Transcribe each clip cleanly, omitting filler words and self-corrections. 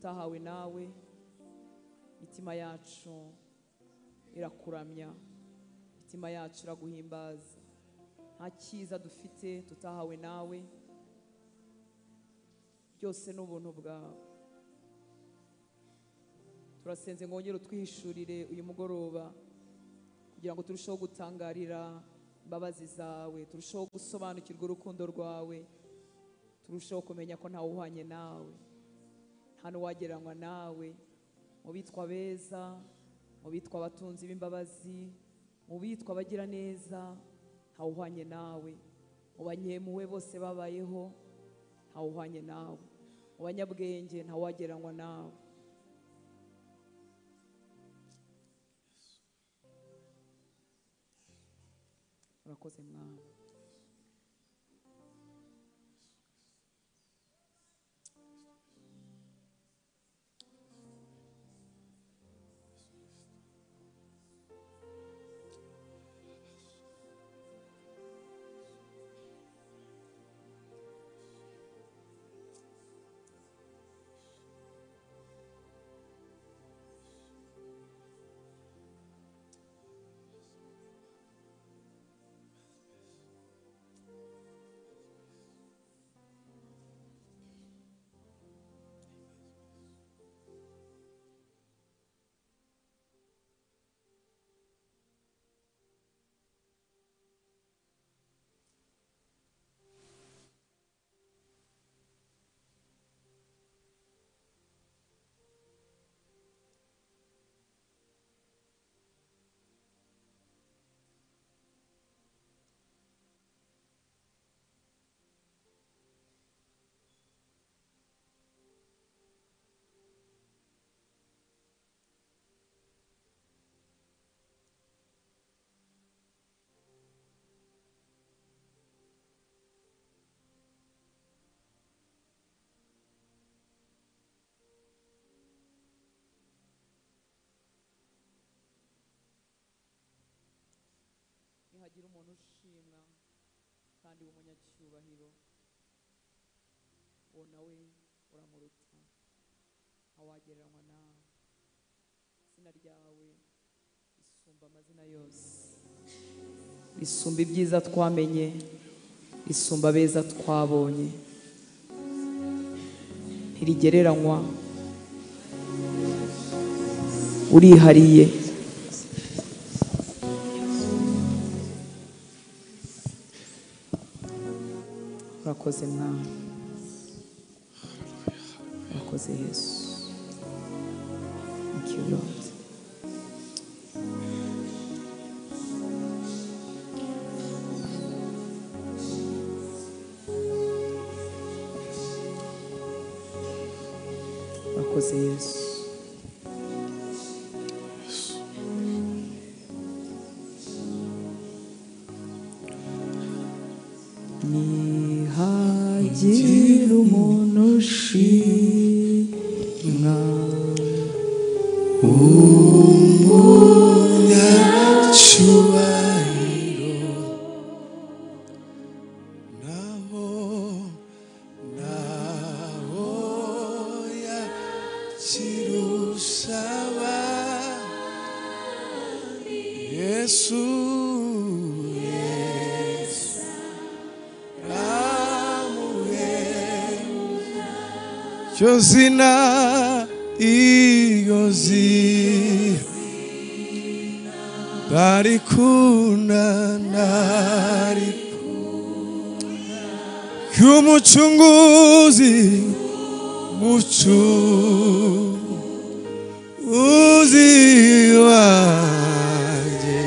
Tutahawe nawe, imitima yacu irakuramya, imitima yacu iraguhimbaza. Nta cyiza dufite tutahawe nawe, byose n'ubuntu bwawe. Turasenze ngo wongere utwihishurire uyu mugoroba kugira ngo turusheho gutangarira imbabazi zawe, turusheho gusobanukirwa urukundo rwawe, turusheho kumenya ko ntawe uhwanye nawe, nta n'uwagereranywa nawe. Mu bitwa beza, mu bitwa abatunzi b'imbabazi, mu bitwa abagira neza, ntawe uhwanye nawe. Mu banyempuhwe bose babayeho, ntawe uhwanye nawe. Mu banyabwenge, ntawe wagereranywa nawe. Urakoze Mwami. Nihagira umuntu ushimwa kandi w'umunyacyubahiro, uwo nawe uramuruta, ntawagereranywa nawe. Izina ryawe risumba amazina yose, risumba ibyiza twamenye, risumba abeza twabonye, ntirigereranywa, urihariye. Urakoze Mwami, urakoze Yesu. Thank you, Lord. Urakoze Yesu. Nihagira umuntu ushimwa, umunyacyubahiro, naho naho yakirusaba Yesu, Yesu iryo zina, iryo zina ndarikunda, ndarikunda ry'umucunguzi, mucunguzi wanjye,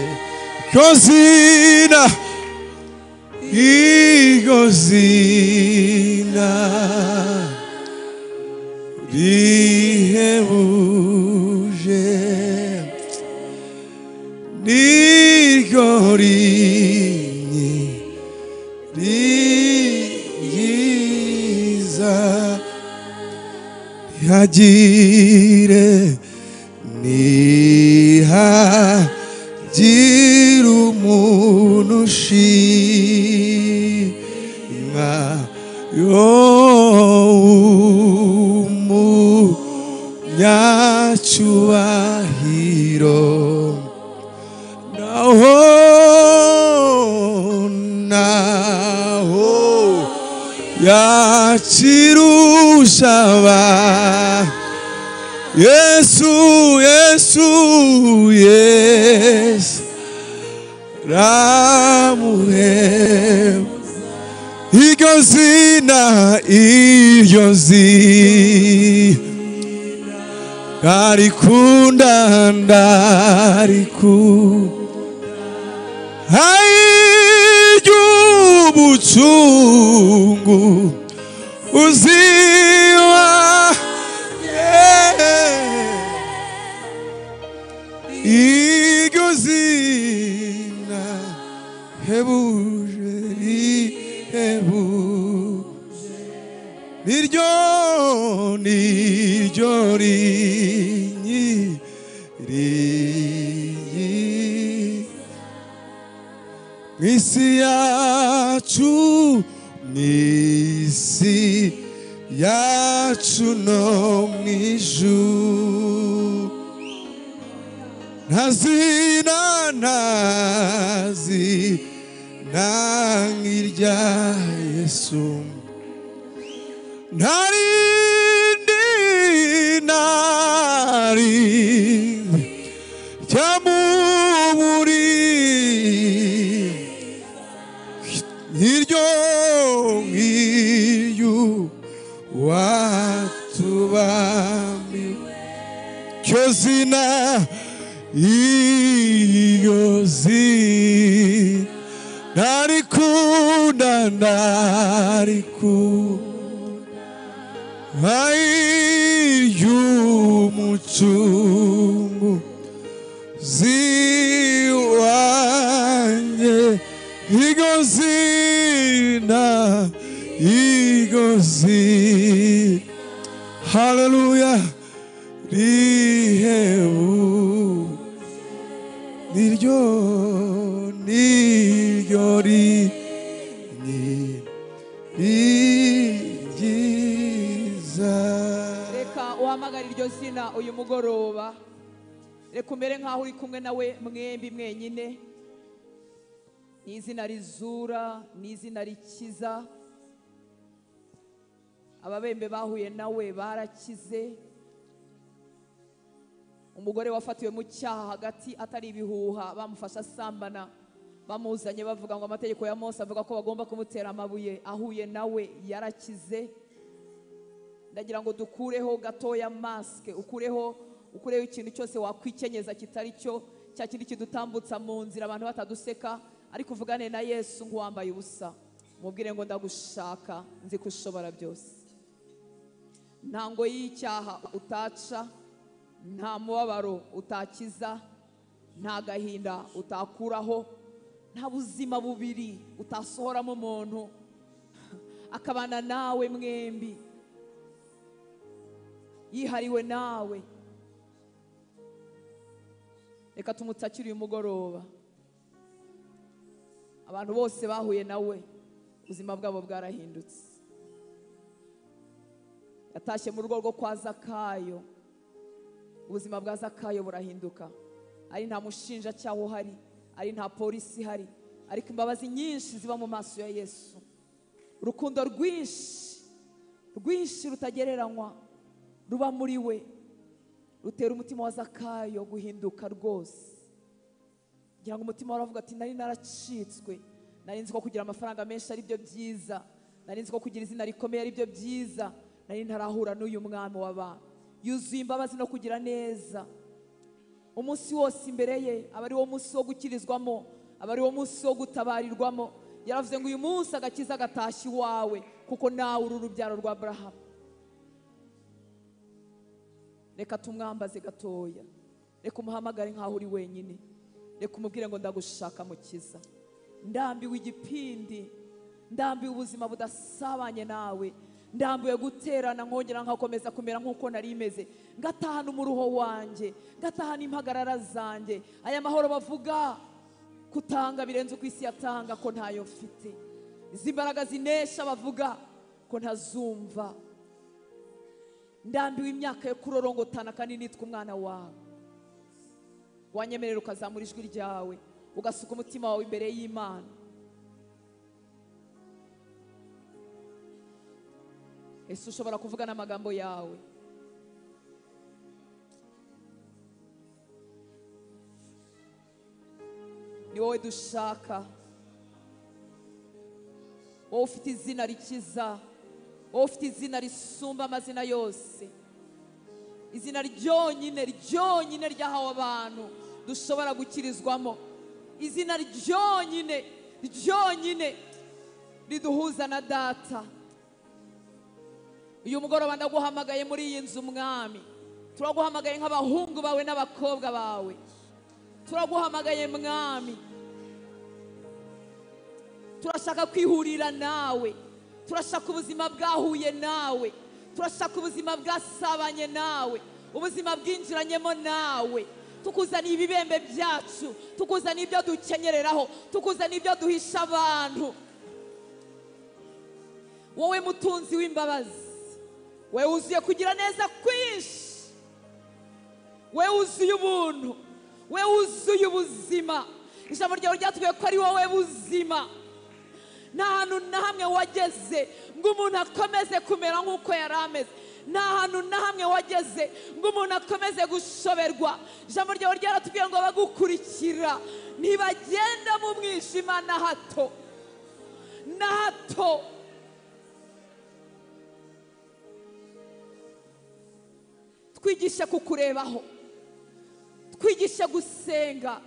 iryo zina, iryo zina rihebuje, niryo rinye ryiza, ntihagire, ntihagire umuntu ushimwa yo nyacyubahiro naho naho yakirusha Yesu Yesu Yesu ramuhe iryo zina iryo zina ndarikunda ndarikunda iry'ubucungu uziwa iryo zina hebuje rihebuje niryo niryo rinyi rinyi mw'isi yacu mw'isi yacu no mw'ijuru ntazina ntazina nk'irya Yesu ntarindi narindi cyamuburi iryo nk'iryo watubambiwe cyo zina iyo zina ndarikunda ndarikunda iry'umucungu ziwanjye iryo zina iryo zina haleluya rihebu niryo niryo rinyi ryiza. Reka uhamagare iryo zina uyu mugoroba, reka umere nk'aho uri kumwe nawe mwembi mwenyine. Ni izina rizura, ni izina rikiza. Ababembe bahuye nawe barakize. Umugore wafatiwe mu cyaha hagati atari ibihuha, bamufasha asambana, bamuzanye bavuga ngo amategeko ya Mose avuga ko bagomba kumutera amabuye, ahuye nawe yarakize. Ndagira ngo dukureho gatoya maske, ukureho ikintu cyose wakwikenyeza kitari cyo, cya kindi kidutambutsa mu nzira abantu bataduseka, ariko uvugane na Yesu nk'uwambaye ubusa, mubwire ngo ndagushaka, nzi ko ushobora byose. Nta ngo y'icyaha utaca, nta mubabaro utakiza, nta gahinda utakuraho, nta buzima bubiri utasohoramo umuntu akabana nawe mwembi, yihariwe nawe. Reka tumutakire uyu mugoroba. Abantu bose bahuye nawe ubuzima bwabo bwarahindutse. Yatashye mu rugo rwo kwa Zakayo, ubuzima bwa Zakayo burahinduka. Ari nta mushinjacyaha uhari, ari nta polisi ihari, ariko imbabazi nyinshi ziba mu maso ya Yesu, urukundo rwinshi rwinshi rutagereranywa ruba muri we, rutera umutima wa Zakayo guhinduka rwose. Kugira ngo umutima waravuga ati nari naracitswe, nari nzi ko kugira amafaranga menshi ari byo byiza, nari nzi ko kugira izina rikomeye ari byo byiza, nari ntarahura n'uyu mwami w'abantu. Yuzuye imbabazi no kugira neza. Umunsi wose imbere ye aba ari wo munsi wo gukirizwamo, aba ari wo munsi wo gutabarirwamo. Yaravuze ngo uyu munsi agakiza gatashye iwawe, kuko nawe uri urubyaro rwa Aburahamu. Reka tumwambaze gatoya, reka umuhamagare nkaho uri wenyine, reka umubwire ngo ndagushaka mukiza, ndambiwe igipindi, ndambiwe ubuzima budasabanye nawe, ndambiwe guterana nkongera nkakomeza kumera nk'uko nari meze, ngatahana umuruho wanjye, ngatahana impagarara zanjye. Aya mahoro bavuga kutanga birenze uko isi yatanga ko ntayo mfite, izi mbaraga zinesha bavuga ko ntazumva. Ndambiwe imyaka yo kurorongotana kandi nitwa umwana wawe. Wanyemerera ukazamura ijwi ryawe, ugasuka umutima wawe imbere y'Imana. Ese ushobora kuvuga n'amagambo yawe? Ni wowe dushaka, wowe ufite izina rikiza, wowe ufite izina risumba amazina yose, izina ryonyine ryonyine ryahawe abantu dushobora gukirizwamo, izina ryonyine ryonyine riduhuza na Data. Uyu mugoroba ndaguhamagaye muri iyi nzu Mwami, turaguhamagaye nk'abahungu bawe n'abakobwa bawe, turaguhamagaye Mwami, turashaka kwihurira nawe, turashaka ubuzima bwahuye nawe, turashaka ubuzima bwasabanye nawe, ubuzima bwinjiranyemo nawe. Tukuzaniye ibibembe byacu, tukuzaniye ibyo dukenyereraho, tukuzaniye ibyo duhisha abantu. Wowe mutunzi w'imbabazi, we wuzuye kugira neza kwinshi, we wuzuye ubuntu, we wuzuye ubuzima. Ijambo ryawe ryatubwiye ko ari wowe buzima. Nta hantu na hamwe wageze ngo umuntu akomeze kumera nk'uko yari ameze, nta hantu na hamwe wageze ngo umuntu akomeze gushoberwa. Ijambo ryawe ryaratubwiye ngo abagukurikira ntibagenda mu mwijima na hato na hato. Twigishe kukurebaho, twigishe gusenga,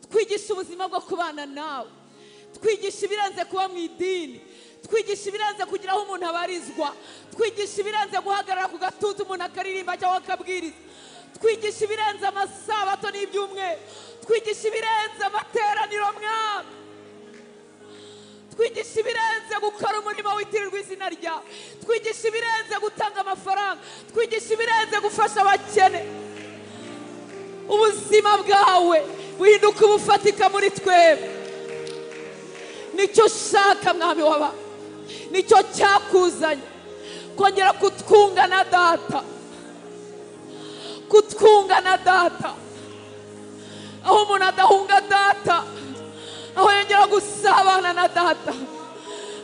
twigishe ubuzima bwo kubana nawe, twigishe ibirenze kuba mu idini, twigishe ibirenze kugira aho umuntu abarizwa, twigishe ibirenze guhagarara ku gatutu umuntu akaririmba cyangwa akabwiriza, twigishe ibirenze amasabato n'ibyumweru, twigishe ibirenze amateraniro Mwami, twigishe ibirenze gukora umurimo witirirwa izina ryawe, twigishe ibirenze gutanga amafaranga, twigishe ibirenze gufasha abakene. Ubuzima bwawe buhinduka ubufatika muri twebwe. Nicyo ushaka Mwami waba, nicyo cyakuzanye kongera kutwunga na Data, kutwunga na Data. Aho umuntu adahunga Data, aho yongera gusabana na Data,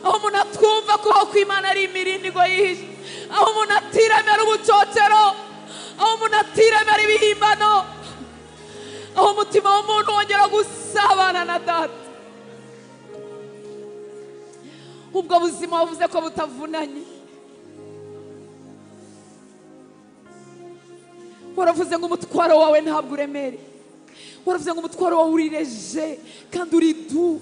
aho umuntu atwumva ko kw'Imana ari imirindigo yihishe, aho umuntu atiremera ubucocero, aho umuntu atiremera ibihimbano, aho umutima w'umuntu wongera gusabana na Data. Ubwo buzima wavuze ko butavunanye, waravuze ngo umutwaro wawe ntabwo uremereye, waravuze ngo umutwaro wawe urireje kandi uri du.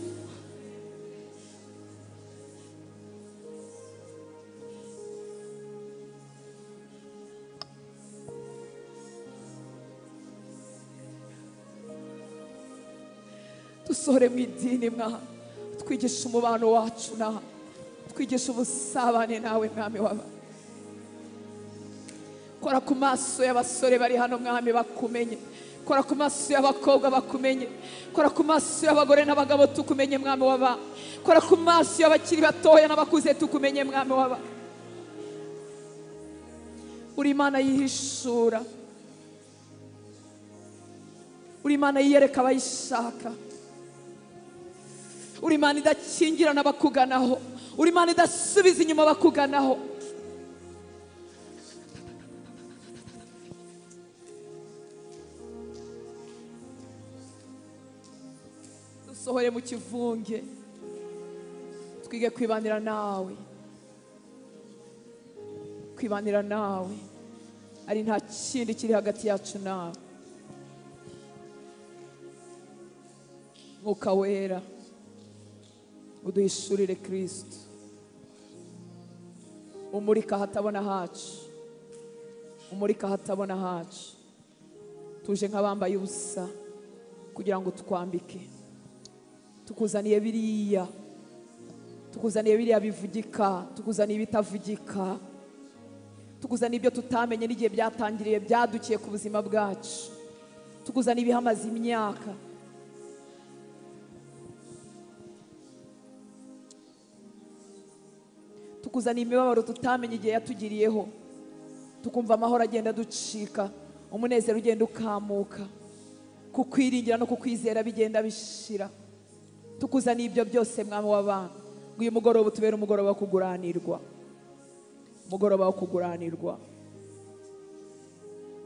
Dusohore mu idini Mwami, twigishe umubano wacu nawe, twigishe ubusabane nawe Mwami waba. Kora ku maso y'abasore bari hano Mwami bakumenye, kora ku maso y'abakobwa bakumenye, kora ku maso y'abagore n'abagabo tukumenye Mwami waba, kora ku maso y'abakiri batoya n'abakuze tukumenye Mwami waba. Uri Imana yihishura, uri Imana yiyereka abayishaka, uri Imana idakingirana abakuganaho, uri Imana idasubiza inyuma abakuganaho. Dusohore mu kivunge, twige kwibanira nawe, kwibanira nawe ari nta kindi kiri hagati yacu nawe. Mwuka Wera uduhishurire Kristo, umurika hatabona hacu, umurika hatabona hacu. Tuje nk'abambaye ubusa kugira ngo twambike, tukuzaniye biriya, tukuzaniye biriya bivugika, tukuzaniye ibitavugika, tukuzaniye ibyo tutamenye n'igihe byatangiriye byadukiye ku buzima bwacu, tukuzaniye ibihamaze imyaka. Tukuzaniye imibabaro tutamenye igihe yatugiriyeho, Tukumva amahoro agenda ducika, umunezero ugenda ukamuka, kukwiringira no kukwizera bigenda bishira. Tukuzaniye ibyo byose mwami w'abami, ngo uyu mugoroba utubere umugoroba wo kuguranirwa, umugoroba wo kuguranirwa.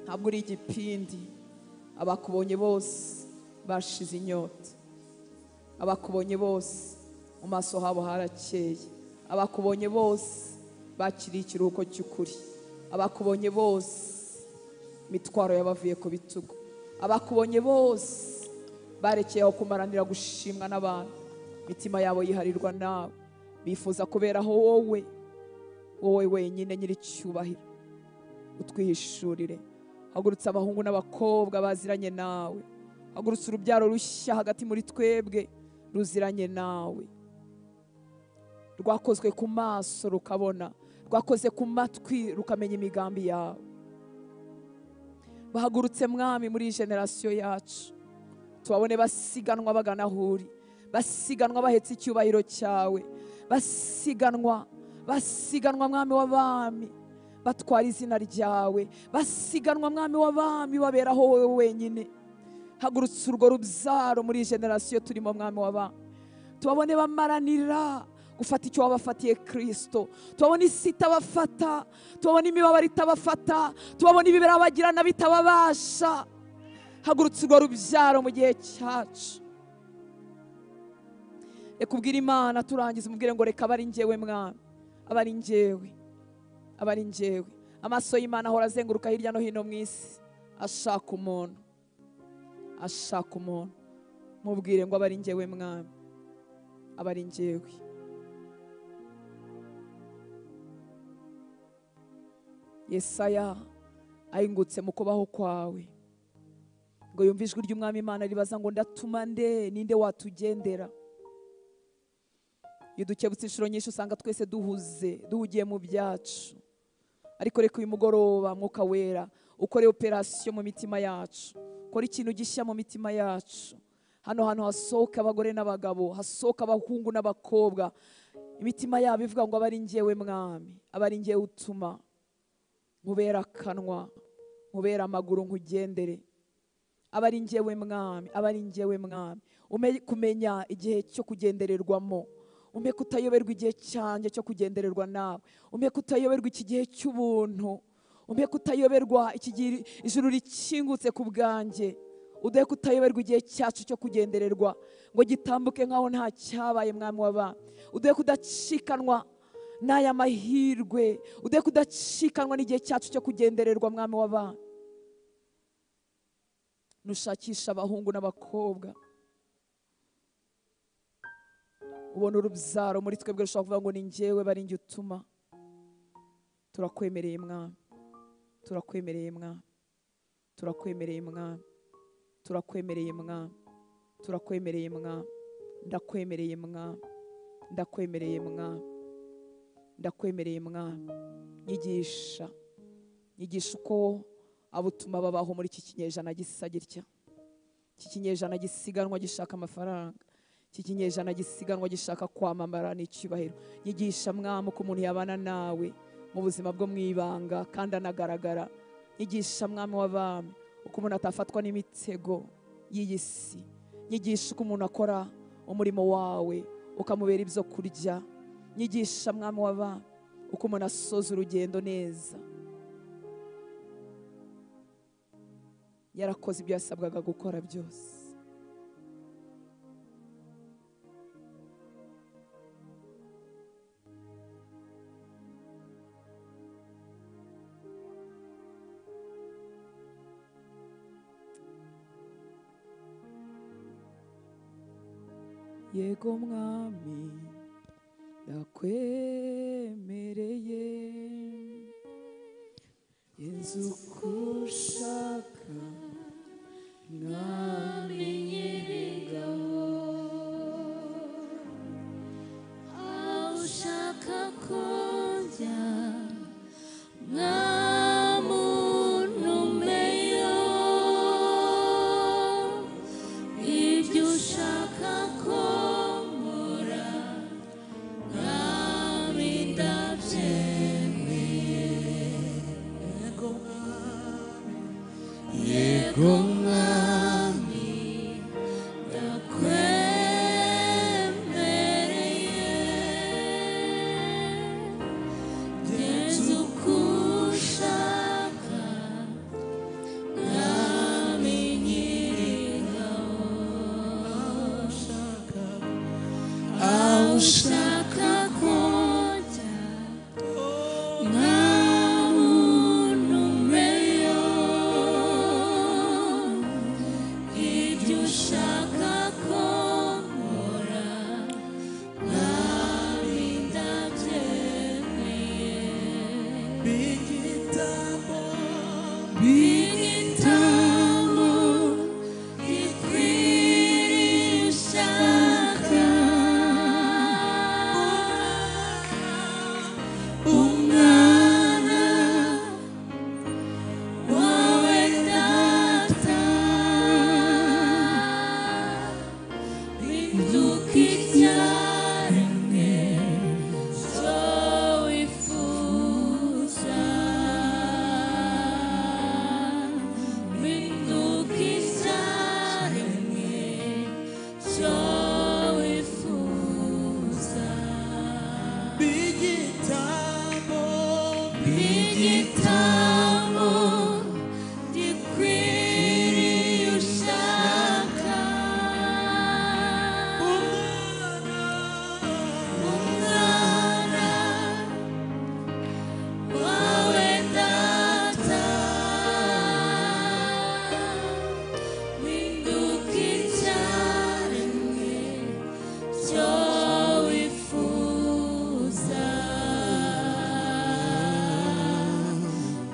Ntabwo uri igipindi, abakubonye bose bashize inyota, abakubonye bose mu maso habo harakeye, abakubonye bose bakiriye ikiruhuko cy'ukuri, abakubonye bose imitwaro yabavuye ku bitugu, abakubonye bose barekeye aho kumaranira gushimwa n'abantu, imitima yabo yiharirwa nawe, bifuza kuberaho wowe, wowe wenyine nyiricyubahiro. Utwihishurire, hagurutse abahungu n'abakobwa baziranye nawe, hagurutse urubyaro rushya hagati muri twebwe ruziranye nawe, rwakozwe ku maso rukabona, rwakoze ku matwi rukamenya imigambi yawe. Bahagurutse mwami muri generasiyo yacu, tubabone basiganwa bagana aho uri, basiganwa bahetse icyubahiro cyawe, basiganwa, basiganwa mwami w'abami batwara izina ryawe, basiganwa mwami w'abami baberaho wowe wenyine. Hagurutse urwo rubyaro muri generasiyo turimo mwami w'abami, tubabone bamaranira gufata icyo wabafatiye Kristo, tubabone isi itabafata, tubabone imibabaro itabafata, tubabone ibibirabagirana bitababasha. Hagurutse urwo rubyaro mu gihe cyacu. Reka ubwire Imana turangiza, umubwire ngo reka abari njyewe mwami, abari njyewe, abari njyewe. Amaso y'Imana ahora azenguruka hirya no hino mu isi ashaka umuntu, ashaka umuntu. Mubwire ngo abari njyewe mwami, abari njyewe. Yesaya ahingutse mu kubaho kwawe ngo yumve ijwi ry'Umwami Imana ribaza ngo ndatuma nde, ninde watugendera? Iyo dukebutse inshuro nyinshi usanga twese duhuze, duhugiye mu byacu. Ariko reka uyu mugoroba Mwuka Wera ukore operasiyo mu mitima yacu, ukore ikintu gishya mu mitima yacu. Hano hantu hasohoka abagore n'abagabo, hasohoka abahungu n'abakobwa, imitima yabo ivuga ngo abari njyewe mwami, abari njyewe utuma, nkubera akanwa, nkubera amaguru nkugendere. Abari njyewe mwami, abari njyewe mwami. Ume kumenya igihe cyo kugendererwamo, umpe kutayoberwa igihe cyanjye cyo kugendererwa nawe, umpe kutayoberwa iki gihe cy'ubuntu, umpe kutayoberwa iki gihe ijuru rikingutse ku bwanjye, uduhe kutayoberwa igihe cyacu cyo kugendererwa ngo gitambuke nkaho nta cyabaye mwami w'abami, uduhe kudacikanwa n'aya mahirwe, uduhe kudacikanwa n'igihe cyacu cyo kugendererwa mwami w'abami. Nushakisha abahungu n'abakobwa, ubona urubyaro muri twebwe rushobora kuvuga ngo ni njyewe bari njye utuma. Turakwemereye mwami, turakwemereye mwami, turakwemereye mwami, turakwemereye mwami, turakwemereye mwami, ndakwemereye mwami, ndakwemereye mwami, ndakwemereye mwami. Nyigisha, nyigisha uko abutuma babaho muri iki kinyejana gisa gitya, iki kinyejana gisiganwa gishaka amafaranga, iki kinyejana gisiganwa gishaka kwamamara n'icyubahiro. Nyigisha mwami uko umuntu yabana nawe mu buzima bwo mu ibanga kandi anagaragara. Nyigisha mwami w'abami uko umuntu atafatwa n'imitego y'iyi si. Nyigisha uko umuntu akora umurimo wawe ukamubera ibyo kurya. Nyigisha mwami w'abami uko umuntu asoza urugendo neza, yarakoze ibyo yasabwaga gukora byose. Yego mwami ndakwemereye, inzu ushaka mwami Nyiringabo, aho ushaka ko njya mwami untumeyo, ibyo ushaka ko nkora mwami ndabyemeye. Yego Mwami, ndakwemereye, genza uko ushaka, Mwami Nyiringabo. Aho ushaka ko njya, Mwami untumeyo, ibyo ushaka ko nkora, Mwami ndabyemeye. Igitambo gikwiriye ushaka, umwana wawe Data, hinduka icyaremwe cyo wifuza, hinduka icyaremwe cyo wifuza. Igitambo gikwiriye ushaka, umwana wawe Data, hinduka icyaremwe cyo wifuza,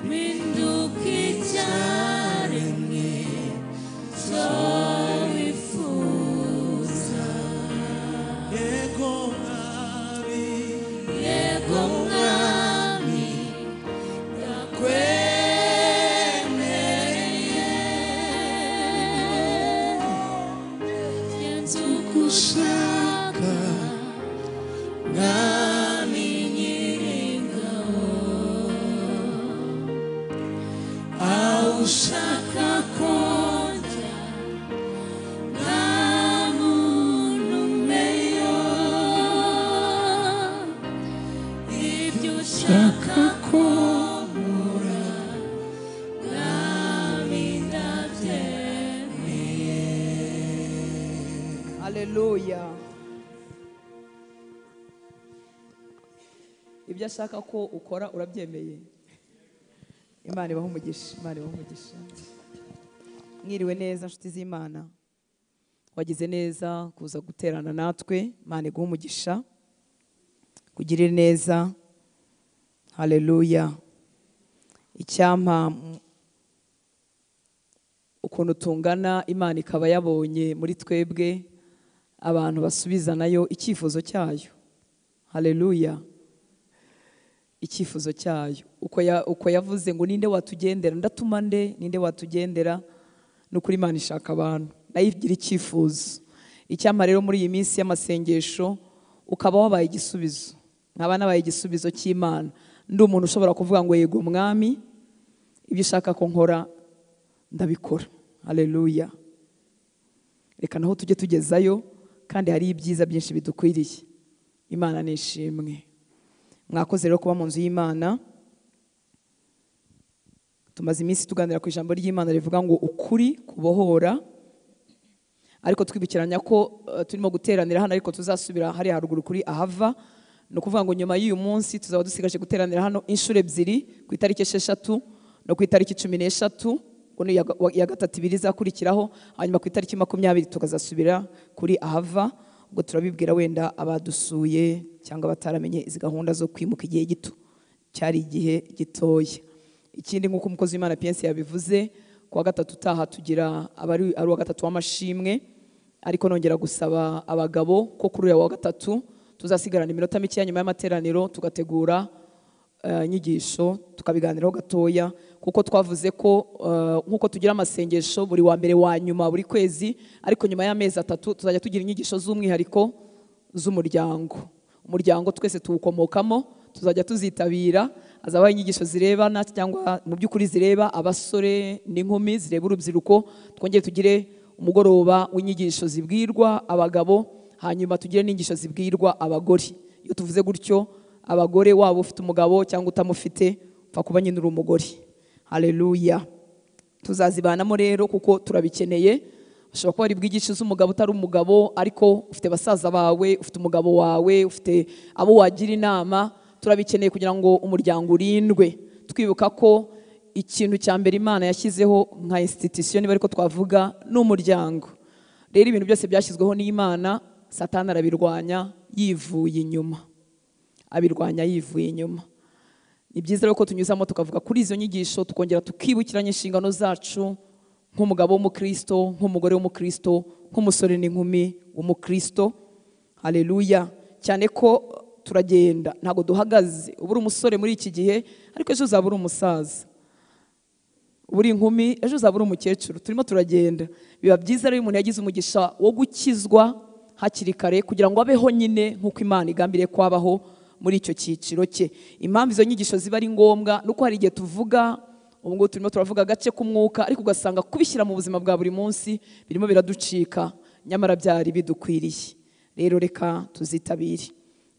hinduka icyaremwe cyo wifuza. Yego Mwami, ndakwemereye, genza uko ushaka, Mwami Nyiringabo. Aho ushaka ko njya, Mwami untumeyo, ibyo ushaka ko nkora, Mwami ndabyemeye. Haleluya. Ibyo ashaka ko ukora urabyemeye. Imana ibahe umugisha, Imana ibahe umugisha. Mwiriwe neza nshuti z'Imana. Wagize neza kuza guterana natwe, Imana iguhe umugisha. Kugirire neza. Haleluya. Icyampa ukuntu tungana Imana ikaba yabonye muri twebwe abantu basubiza nayo icyifuzo cyayo. Haleluya. Icyifuzo cyayo uko yavuze ngo ninde watugendera, ndatuma nde, ninde watugendera. Nukuri Imana ishaka abantu, nayo igira icyifuzo. Icyampa rero muri iyi minsi y'amasengesho ukaba wabaye igisubizo, nkaba nabaye igisubizo cy'Imana, ndi umuntu ushobora kuvuga ngo yego Mwami, ibyo ushaka ko nkora ndabikora. Haleluya. Reka naho tujye tugezayo, kandi hari ibyiza byinshi bidukwiriye. Imana nishimwe. Mwakoze rero kuba mu nzu y'Imana. Tumaze iminsi tuganira ku ijambo ry'Imana rivuga ngo ukuri kubohora, ariko twibukiranya ko turimo guteranira hano, ariko tuzasubira hariya haruguru kuri ahava. Ni ukuvuga ngo nyuma y'uyu munsi tuzaba dusigaje guteranira hano inshuro ebyiri, ku itariki 6 no ku itariki 13, ubwo ni iya gatatu ibiri izakurikiraho, hanyuma ku itariki 20 tukazasubira kuri ahava. Ubwo turabibwira wenda abadusuye cyangwa bataramenye izi gahunda zo kwimuka igihe gito, cyari igihe gitoya. Ikindi nk'uko umukozi w'Imana Piense yabivuze, kuwa gatatu utaha tugira abari ari uwa gatatu w'amashimwe, ariko nongera gusaba abagabo ko kuri uyu wa gatatu tuzasigarana iminota mike nyuma y'amateraniro tugategura inyigisho tukabiganiraho gatoya, kuko twavuze ko nkuko tugira amasengesho buri wa mbere wa nyuma buri kwezi, ariko nyuma y'amezi 3 tuzajya tugira inyigisho z'umwihariko z'umuryango. Umuryango twese tuwukomokamo, tuzajya tuzitabira. Hazabaho inyigisho zirebana cyangwa mu by'ukuri zireba abasore n'inkumi, zireba urubyiruko. Twongere tugire umugoroba w'inyigisho zibwirwa abagabo, hanyuma tugire n'inyigisho zibwirwa abagore. Iyo tuvuze gutyo, abagore waba ufite umugabo cyangwa utamufite, upfa kuba nyine uri umugore. Haleluya. Tuzazibanamo rero kuko turabikeneye. Ushobora kuba ari bwigishe z'umugabo utari umugabo, ariko ufite basaza bawe, ufite umugabo wawe, ufite abo wagira inama. Turabikeneye kugira ngo umuryango urindwe. Twibuka ko ikintu cya mbere Imana yashyizeho nka institution, niba ariko twavuga, ni umuryango. Rero ibintu byose byashyizweho n'Imana, Satani arabirwanya yivuye inyuma. Abirwanya yivuye inyuma. Ni byiza rero ko tunyuzamo tukavuga kuri izo nyigisho, tukongera tukibukiranya inshingano zacu nk'umugabo w'umukristo, nk'umugore w'umukristo, nk'umusore n'inkumi w'umukristo. Haleluya. Cyane ko turagenda, ntago duhagaze. Uba uri umusore muri iki gihe, ariko ejo uzaba uri umusaza. Uba uri inkumi, ejo uzaba uri umukecuru. Turimo turagenda. Biba byiza rero umuntu yagize umugisha wo gukizwa hakiri kare, kugira ngo abeho nyine nk'uko Imana igambiriye kwabaho muri icyo cyiciro cye. Impamvu izo nyigisho ziba ari ngombwa nuko hari igihe tuvuga, ubu ngubu turimo turavuga agace k'umwuka, ariko ugasanga kubishyira mu buzima bwa buri munsi birimo biraducika, nyamara byari bidukwiriye. Rero reka tuzitabire.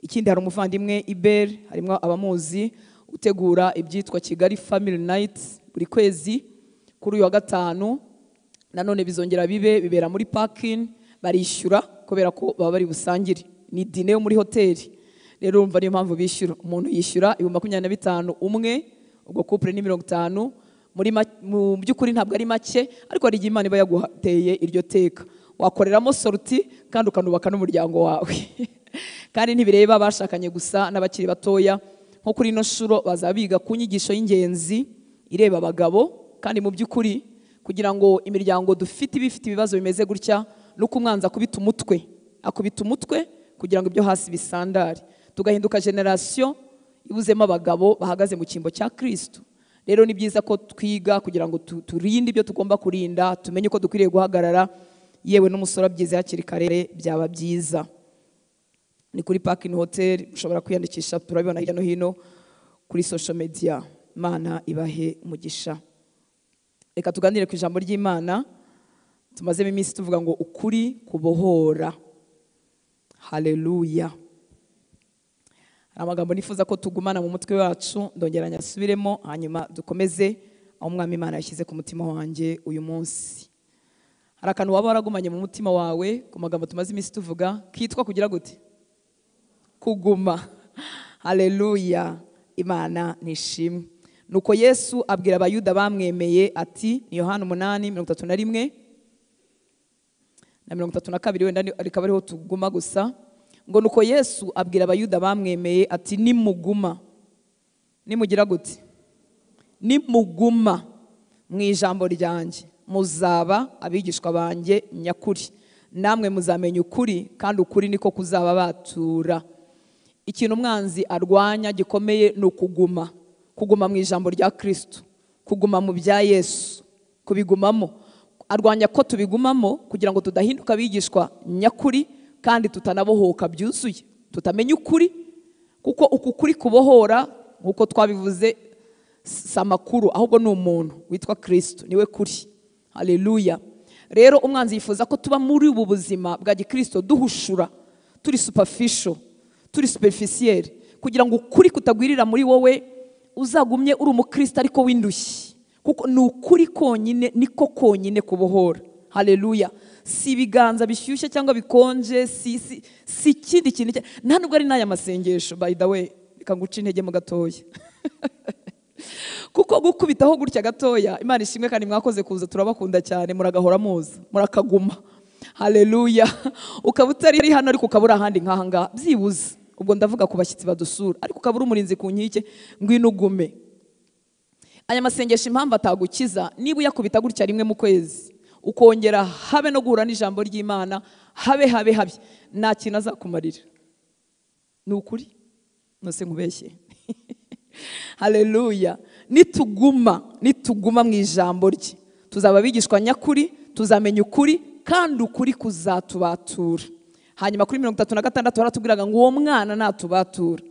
Ikindi, hari umuvandimwe Iber, harimo abamuzi, utegura ibyitwa Kigali Family Night buri kwezi kuri uyu wa gatanu. Nanone bizongera bibe, bibera muri parking, barishyura kubera ko baba bari busangire, ni dine yo muri hoteli. Rero urumva niyo mpamvu bishyura. Umuntu yishyura 25,000 umwe, ubwo couple ni 50. Muri mu by'ukuri ntabwo ari make, ariko hari igihe Imana iba yaguhateye iryo teka, wakoreramo sorti kandi ukanubaka n'umuryango wawe. Kandi ntibireba abashakanye gusa n'abakiri batoya. Nko kuri ino shuro bazabiga ku nyigisho y'ingenzi ireba abagabo, kandi mu by'ukuri kugira ngo imiryango dufite ibifite ibibazo bimeze gutya, nuko umwanzi akubita umutwe, akubita umutwe kugira ngo ibyo hasi bisandare, tugahinduka generation ibuzemo abagabo bahagaze mu cyimbo cya Kristo. Rero ni byiza ko twiga kugira ngo turinde ibyo tugomba kurinda, tumenye uko dukwiriye guhagarara. Yewe n'umusore abyize hakiri kare byaba byiza. Ni kuri Parking Hotel, ushobora kwiyandikisha, turabibona hirya no hino kuri social media. Imana ibahe umugisha. Reka tuganire ku ijambo ry'Imana. Tumazemo iminsi tuvuga ngo ukuri kubohora. Haleluya. Hari amagambo nifuza ko tugumana mu mutwe wacu, ndongera nyasubiremo hanyuma dukomeze aho Umwami Imana yashyize ku mutima wanjye uyu munsi. Hari akantu waba waragumanye mu mutima wawe ku magambo tumaze iminsi tuvuga kitwa kugira gute? Kuguma. Haleluya. Imana nishimwe. Nuko Yesu abwira abayuda bamwemeye ati, ni Yohana 8:31 na 32, wenda rikaba ariho tuguma gusa. Ngo nuko Yesu abwira abayuda bamwemeye ati, nimuguma, nimugira gute? Nimuguma mu ijambo ryanjye, muzaba abigishwa banjye nyakuri, namwe muzamenya ukuri, kandi ukuri niko kuzaba batura. Ikintu umwanzi arwanya gikomeye ni ukuguma, kuguma mu ijambo rya Kristo, kuguma mu bya Yesu, kubigumamo. Arwanya ko tubigumamo kugira ngo tudahinduka abigishwa nyakuri, kandi tutanabohoka byuzuye, tutamenya ukuri, kuko uku kuri kubohora nkuko twabivuze si amakuru, ahubwo ni umuntu witwa Kristo, niwe kuri. Haleluya. Rero umwanzi yifuza ko tuba muri ubu buzima bwa gikristo duhushura, turi superficial, turi superficiel, kugira ngo ukuri kutagwirira muri wowe, uzagumye uri umukristo ariko w'indushyi, kuko ni ukuri konyine, niko konyine kubohora. Haleluya. Si ibiganza bishyushye cyangwa bikonje, si ikindi kintu, nta nubwo ari n'aya masengesho. By the way, reka nguce intege mu gatoya. Kuko gukubitaho gutya gatoya, Imana ishimwe kandi mwakoze kuza, turabakunda cyane, muragahora muza, murakaguma. Haleluya. Ukaba utari hano ariko ukabura ahandi nk'aha ngaha, byibuze ubwo ndavuga ku bashyitsi badusura, ariko ukabura umurinzi ku nkike, ngwino ugume. Aya masengesho impamvu atagukiza, niba uyakubita gutya rimwe mu kwezi, ukongera habe no guhura n'ijambo ry'Imana, habe habe habe, nta kintu azakumarira. Ni ukuri, nose nkubeshye. Haleluya. Nituguma mu ijambo rye, tuzaba abigishwa nyakuri, tuzamenya ukuri, kandi ukuri kuzatubatura. Hanyuma kuri 36 haratubwiraga ngo uwo mwana natubatura,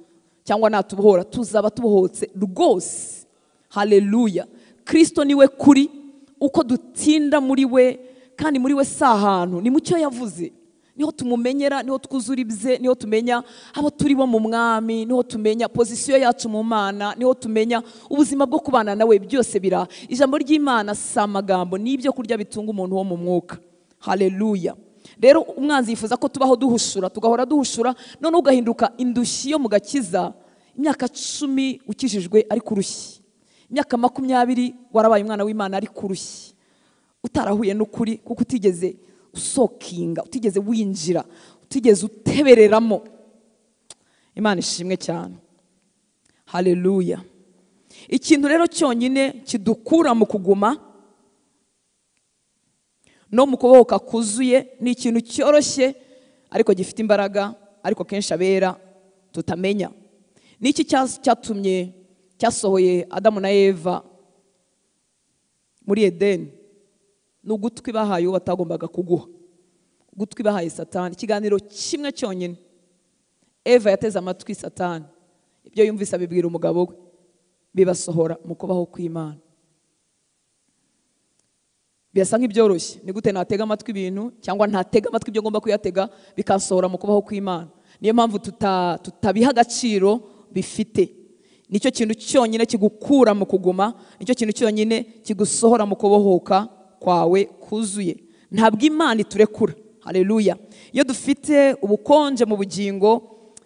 cyangwa natubohora tuzaba tubohotse rwose. Haleluya. Kristo niwe kuri, uko dutinda muri we kandi muri we si ahantu, ni mucyo yavuze, niho tumumenyera, niho twuzura ibye, niho tumenya abo turi bo mu mwami, niho tumenya pozisiyo yacu mu Mana, niho tumenya ubuzima bwo kubana nawe. Byose bira ijambo ry'Imana si amagambo, ni ibyo kurya bitunga umuntu wo mu mwuka. Haleluya. Rero umwanzi yifuza ko tubaho duhushura, tugahora duhushura, none ugahinduka indushyi yo mu gakiza. Imyaka 10 ukijijwe ari kurushyi, imyaka 20 warabaye umwana w'Imana ari kurushyi, utarahuye n'ukuri kuko utigeze usokinga, utigeze winjira, utigeze utebereramo. Imana ishimwe cyane. Haleluya. Ikintu rero cyonyine kidukura mu kuguma no mu kubohoka kuzuye ni ikintu cyoroshye ariko gifite imbaraga, ariko kenshi abera tutamenya. Niki cyatumye cyasohoye Adamu na Eva muri Edeni? Ni ugutwi bahaye uwo batagombaga kuguha, ugutwi bahaye Satani. Ikiganiro kimwe cyonyine Eva yateze amatwi Satani, ibyo yumvise abibwira umugabo we, bibasohora mu kubaho kw'Imana. Birasa nk'ibyoroshye, ni gute natega amatwi ibintu cyangwa ntatega amatwi ibyo ngomba kuyatega bikansohora mu kubaho kw'Imana? Niyo mpamvu tutabiha agaciro bifite. Nicyo kintu cyonyine kigukura mu kuguma, nicyo kintu cyonyine kigusohora mu kubohoka kwawe kuzuye. Ntabwo Imana iturekura. Haleluya. Iyo dufite ubukonje mu bugingo,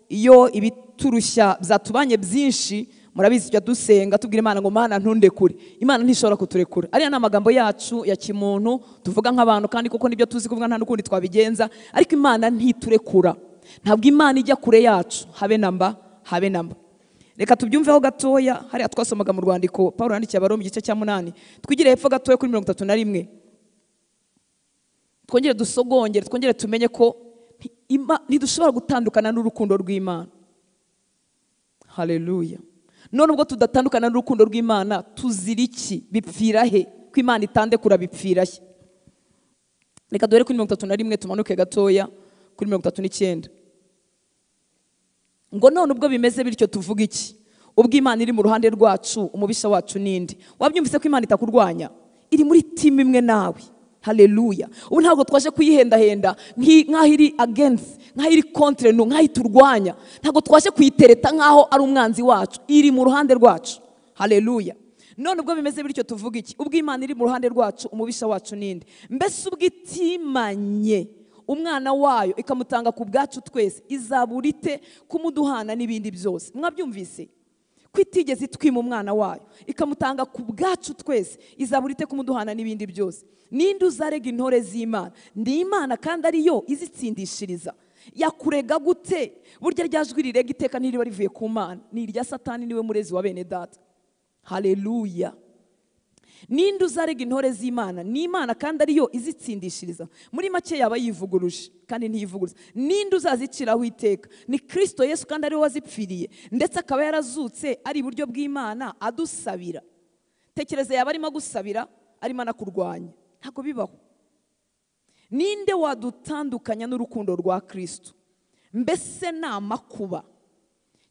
iyo ibiturushya byatubanye byinshi, murabizi tujya dusenga tubwira Imana ngo Mana ntundekure. Imana ntishobora kuturekura. Ariya ni amagambo yacu ya kimuntu tuvuga nk'abantu, kandi kuko nibyo tuzi kuvuga nta n'ukundi twabigenza, ariko Imana ntiturekura. Ntabwo Imana ijya kure yacu, habe namba, habe namba. Reka tubyumveho gatoya, hariya twasomaga mu rwandiko Paulo yandikiye Abaroma igice cya 8, twigire hepfo gatoya kuri 31. Twongere dusogongere, twongere tumenye ko ntidushobora gutandukana n'urukundo rw'Imana. Haleluya. None ubwo tudatandukana n'urukundo rw'Imana tuzira iki? Bipfira he? Ko Imana itandekura bipfira he? Reka duhere kuri 31 tumanuke gatoya kuri 39. Ngo none ubwo bimeze bityo tuvuga iki? Ubwo Imana iri mu ruhande rwacu, umubisha wacu ninde? Wabyumvise ko Imana itakurwanya, iri muri team imwe nawe. Haleluya. Ubu ntabwo twaje kuyihendahenda nk'aho iri against, nk'aho iri contre nous, nk'aho iturwanya. Ntabwo twaje kuyitereta nk'aho ari umwanzi wacu, iri mu ruhande rwacu. Haleluya. None ubwo bimeze bityo tuvuga iki? Ubwo Imana iri mu ruhande rwacu, umubisha wacu ninde? Mbese ubwo itimanye umwana wayo ikamutanga ku bwacu twese, izabura ite kumuduhana n'ibindi byose? Mwabyumvise ko itigeze itwima umwana wayo ikamutanga ku bwacu twese, izabura ite kumuduhana n'ibindi byose? Ninde uzarega intore z'Imana? Ndi Imana kandi ariyo izitsindishiriza. Yakurega gute? Burya rya jwi rirega iteka ntiriba rivuye ku Mana, ni irya Satani, niwe murezi wa bene data. Haleluya. Ninde uzarega intore z'Imana? Ni Imana kandi ariyo izitsindishiriza. Muri make yaba yivuguruje kandi ntiyivuguruza. Ninde uzaziciraho iteka? Ni Kristo Yesu kandi ariwe wazipfiriye, ndetse akaba yarazutse ari iburyo bw'Imana adusabira. Tekereza yaba arimo agusabira, arimo anakurwanya. Ntabwo bibaho. Ninde wadutandukanya n'urukundo rwa Kristo? Mbese ni amakuba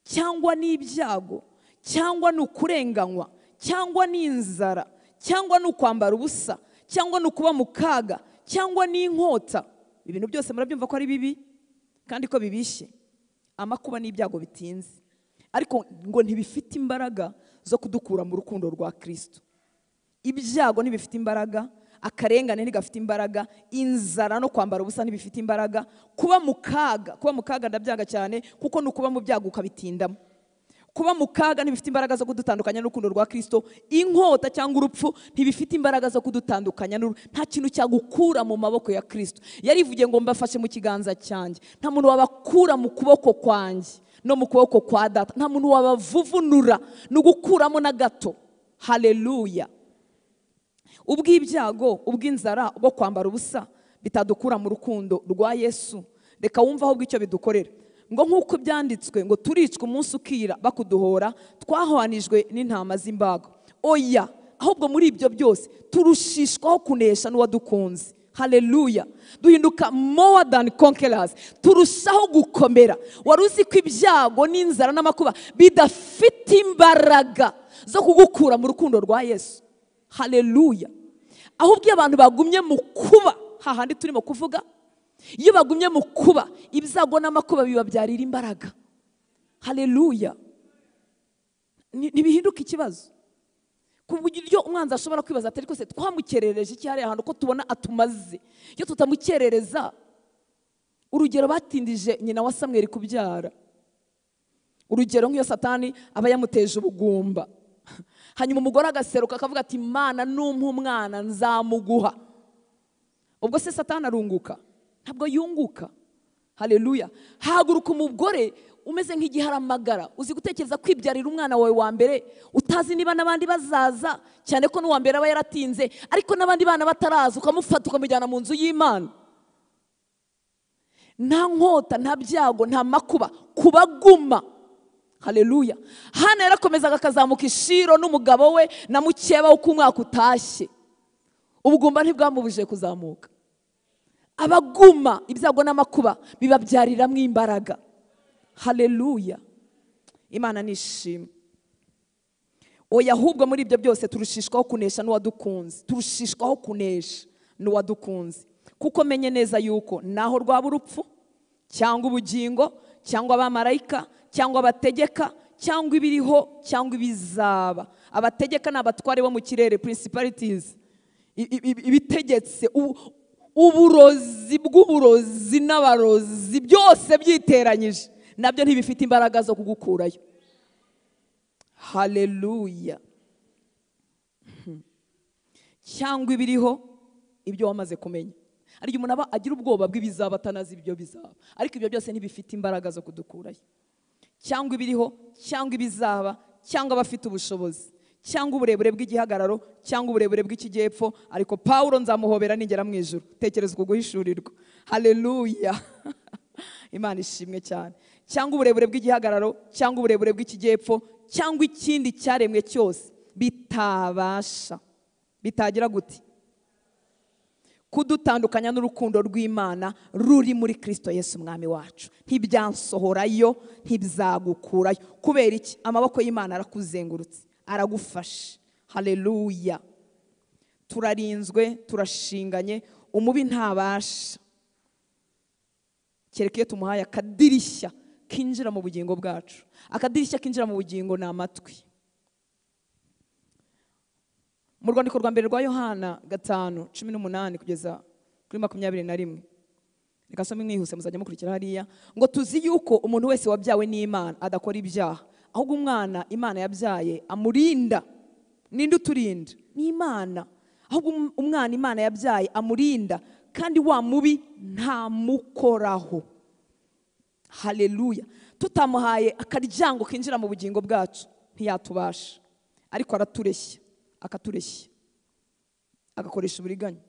cyangwa ni ibyago cyangwa ni ukurenganywa cyangwa ni inzara cyangwa ni ukwambara ubusa cyangwa ni ukuba mu kaga cyangwa ni inkota? Ibintu byose murabyumva ko ari bibi kandi ko bibishye. Amakuba n'ibyago bitinze, ariko ngo ntibifite imbaraga zo kudukura mu rukundo rwa Kristo. Ibyago ntibifite imbaraga, akarengane ntigafite imbaraga, inzara no kwambara ubusa ntibifite imbaraga, kuba mu kaga, kuba mu kaga ndabyanga cyane kuko ni ukuba mu byago ukabitindamo. Kuba mu kaga ntibifite imbaraga zo kudutandukanya n'urukundo rwa Kristo, inkota cyangwa urupfu ntibifite imbaraga zo kudutandukanya, nta kintu cyagukura mu maboko ya Kristo. Yarivugiye ngo mbafashe mu kiganza cyanjye, nta muntu wabakura mu kuboko kwanjye no mu kuboko kwa data, nta muntu wabavuvunura nugukuramo na gato. Haleluya. Ubw'ibyago, ubw'inzara, ubwo kwambara ubusa bitadukura mu rukundo rwa Yesu. Reka wumva ahubwo icyo bidukorera. Ngo nk'uko byanditswe ngo turicwa umunsi ukira bakuduhora, twahwanijwe n'intama z'imbago. Oya, ahubwo muri ibyo byose turushishwaho kunesha n'uwadukunze. Haleluya. Duhinduka more than conquerors, turushaho gukomera. Wari uzi ko ibyago n'inzara n'amakuba bidafite imbaraga zo kugukura mu rukundo rwa Yesu? Haleluya. Ahubwo iyo abantu bagumye mu kuba hahandi turimo kuvuga, iyo bagumye mu kuba, ibyago n'amakuba bibabyarira imbaraga. Haleluya. Ntibihinduka ikibazo ku buryo umwanzi ashobora kwibaza ati ariko se twamukerereje iki hariya hantu ko tubona atumaze? Iyo tutamukerereza. Urugero, batindije nyina wa Samweli kubyara. Urugero, nk'iyo Satani aba yamuteje ubugumba, hanyuma umugore agaseruka akavuga ati: "Imana numpa umwana nzamuguha." Ubwo se Satani arunguka? Ntabwo yunguka. Haleluya. Haguruka umugore umeze nk'igiharamagara. Uzi gutekereza kwibyarira umwana wawe wa mbere utazi niba n'abandi bazaza, cyane ko n'uwa mbere aba yaratinze, ariko n'abandi bana bataraza, ukamufata ukamujyana mu nzu y'Imana? Nta nkota, nta byago, nta makuba kubaguma. Haleluya. Hana yarakomezaga akazamuka ishiro n'umugabo we na mukeba, uko umwaka utashye. Ubugumba ntibwamubujije kuzamuka. Abaguma, ibyago n'amakuba bibabyariramwo imbaraga. Haleluya. Imana nishimwe. Oya, ahubwo muri ibyo byose turushishwaho kunesha n'uwadukunze. Turushishwaho kunesha n'uwadukunze, kuko menye neza yuko naho rwaba urupfu cyangwa ubugingo cyangwa abamarayika cyangwa abategeka cyangwa ibiriho cyangwa ibizaba. Abategeka ni abatware bo mu kirere, principalities, ibitegetse, uburozi bw'uburozi n'abarozi byose byiteranyije, nabyo ntibifite imbaraga zo kugukurayo. Haleluya. Cyangwa ibiriho, ibyo wamaze kumenya. Ariko umuntu aba agira ubwoba bw'ibizaba atanazi ibyo bizaba, ariko ibyo byose ntibifite imbaraga zo kudukurayo. Cyangwa ibiriho cyangwa ibizaba cyangwa abafite ubushobozi cyangwa uburebure bw'igihagararo cyangwa uburebure bw'ikijyepfo. Ariko Pawulo nzamuhobera ningera mu ijuru. Tekereza uko guhishurirwa. Haleluya. Imana ishimwe cyane. Cyangwa uburebure bw'igihagararo cyangwa uburebure bw'ikijyepfo cyangwa ikindi cyaremwe cyose bitabasha, bitagira gute, kudutandukanya n'urukundo rw'Imana ruri muri Kristo Yesu umwami wacu. Ntibyansohorayo, ntibizagukurayo. Kubera iki? Amaboko y'Imana arakuzengurutse, aragufashe. Haleluya. Turarinzwe, turashinganye, umubi ntabasha kereka iyo tumuhaye akadirishya kinjira mu bugingo bwacu. Akadirishya kinjira mu bugingo ni amatwi. Mu rwandiko rwa mbere rwa Yohana 5:18 kugeza kuri 21, reka nsome mwihuse, muzajya mukurikira hariya. Ngo tuzi yuko umuntu wese wabyawe n'Imana adakora ibyaha, ahubwo umwana Imana yabyaye amurinda. Ninde uturinda? Ni Imana. Ahubwo umwana Imana yabyaye amurinda, kandi wa mubi ntamukoraho. Haleluya. Tutamuhaye akaryango kinjira mu bugingo bwacu ntiyatubasha, ariko aratureshya, akatureshya, agakoresha uburiganya.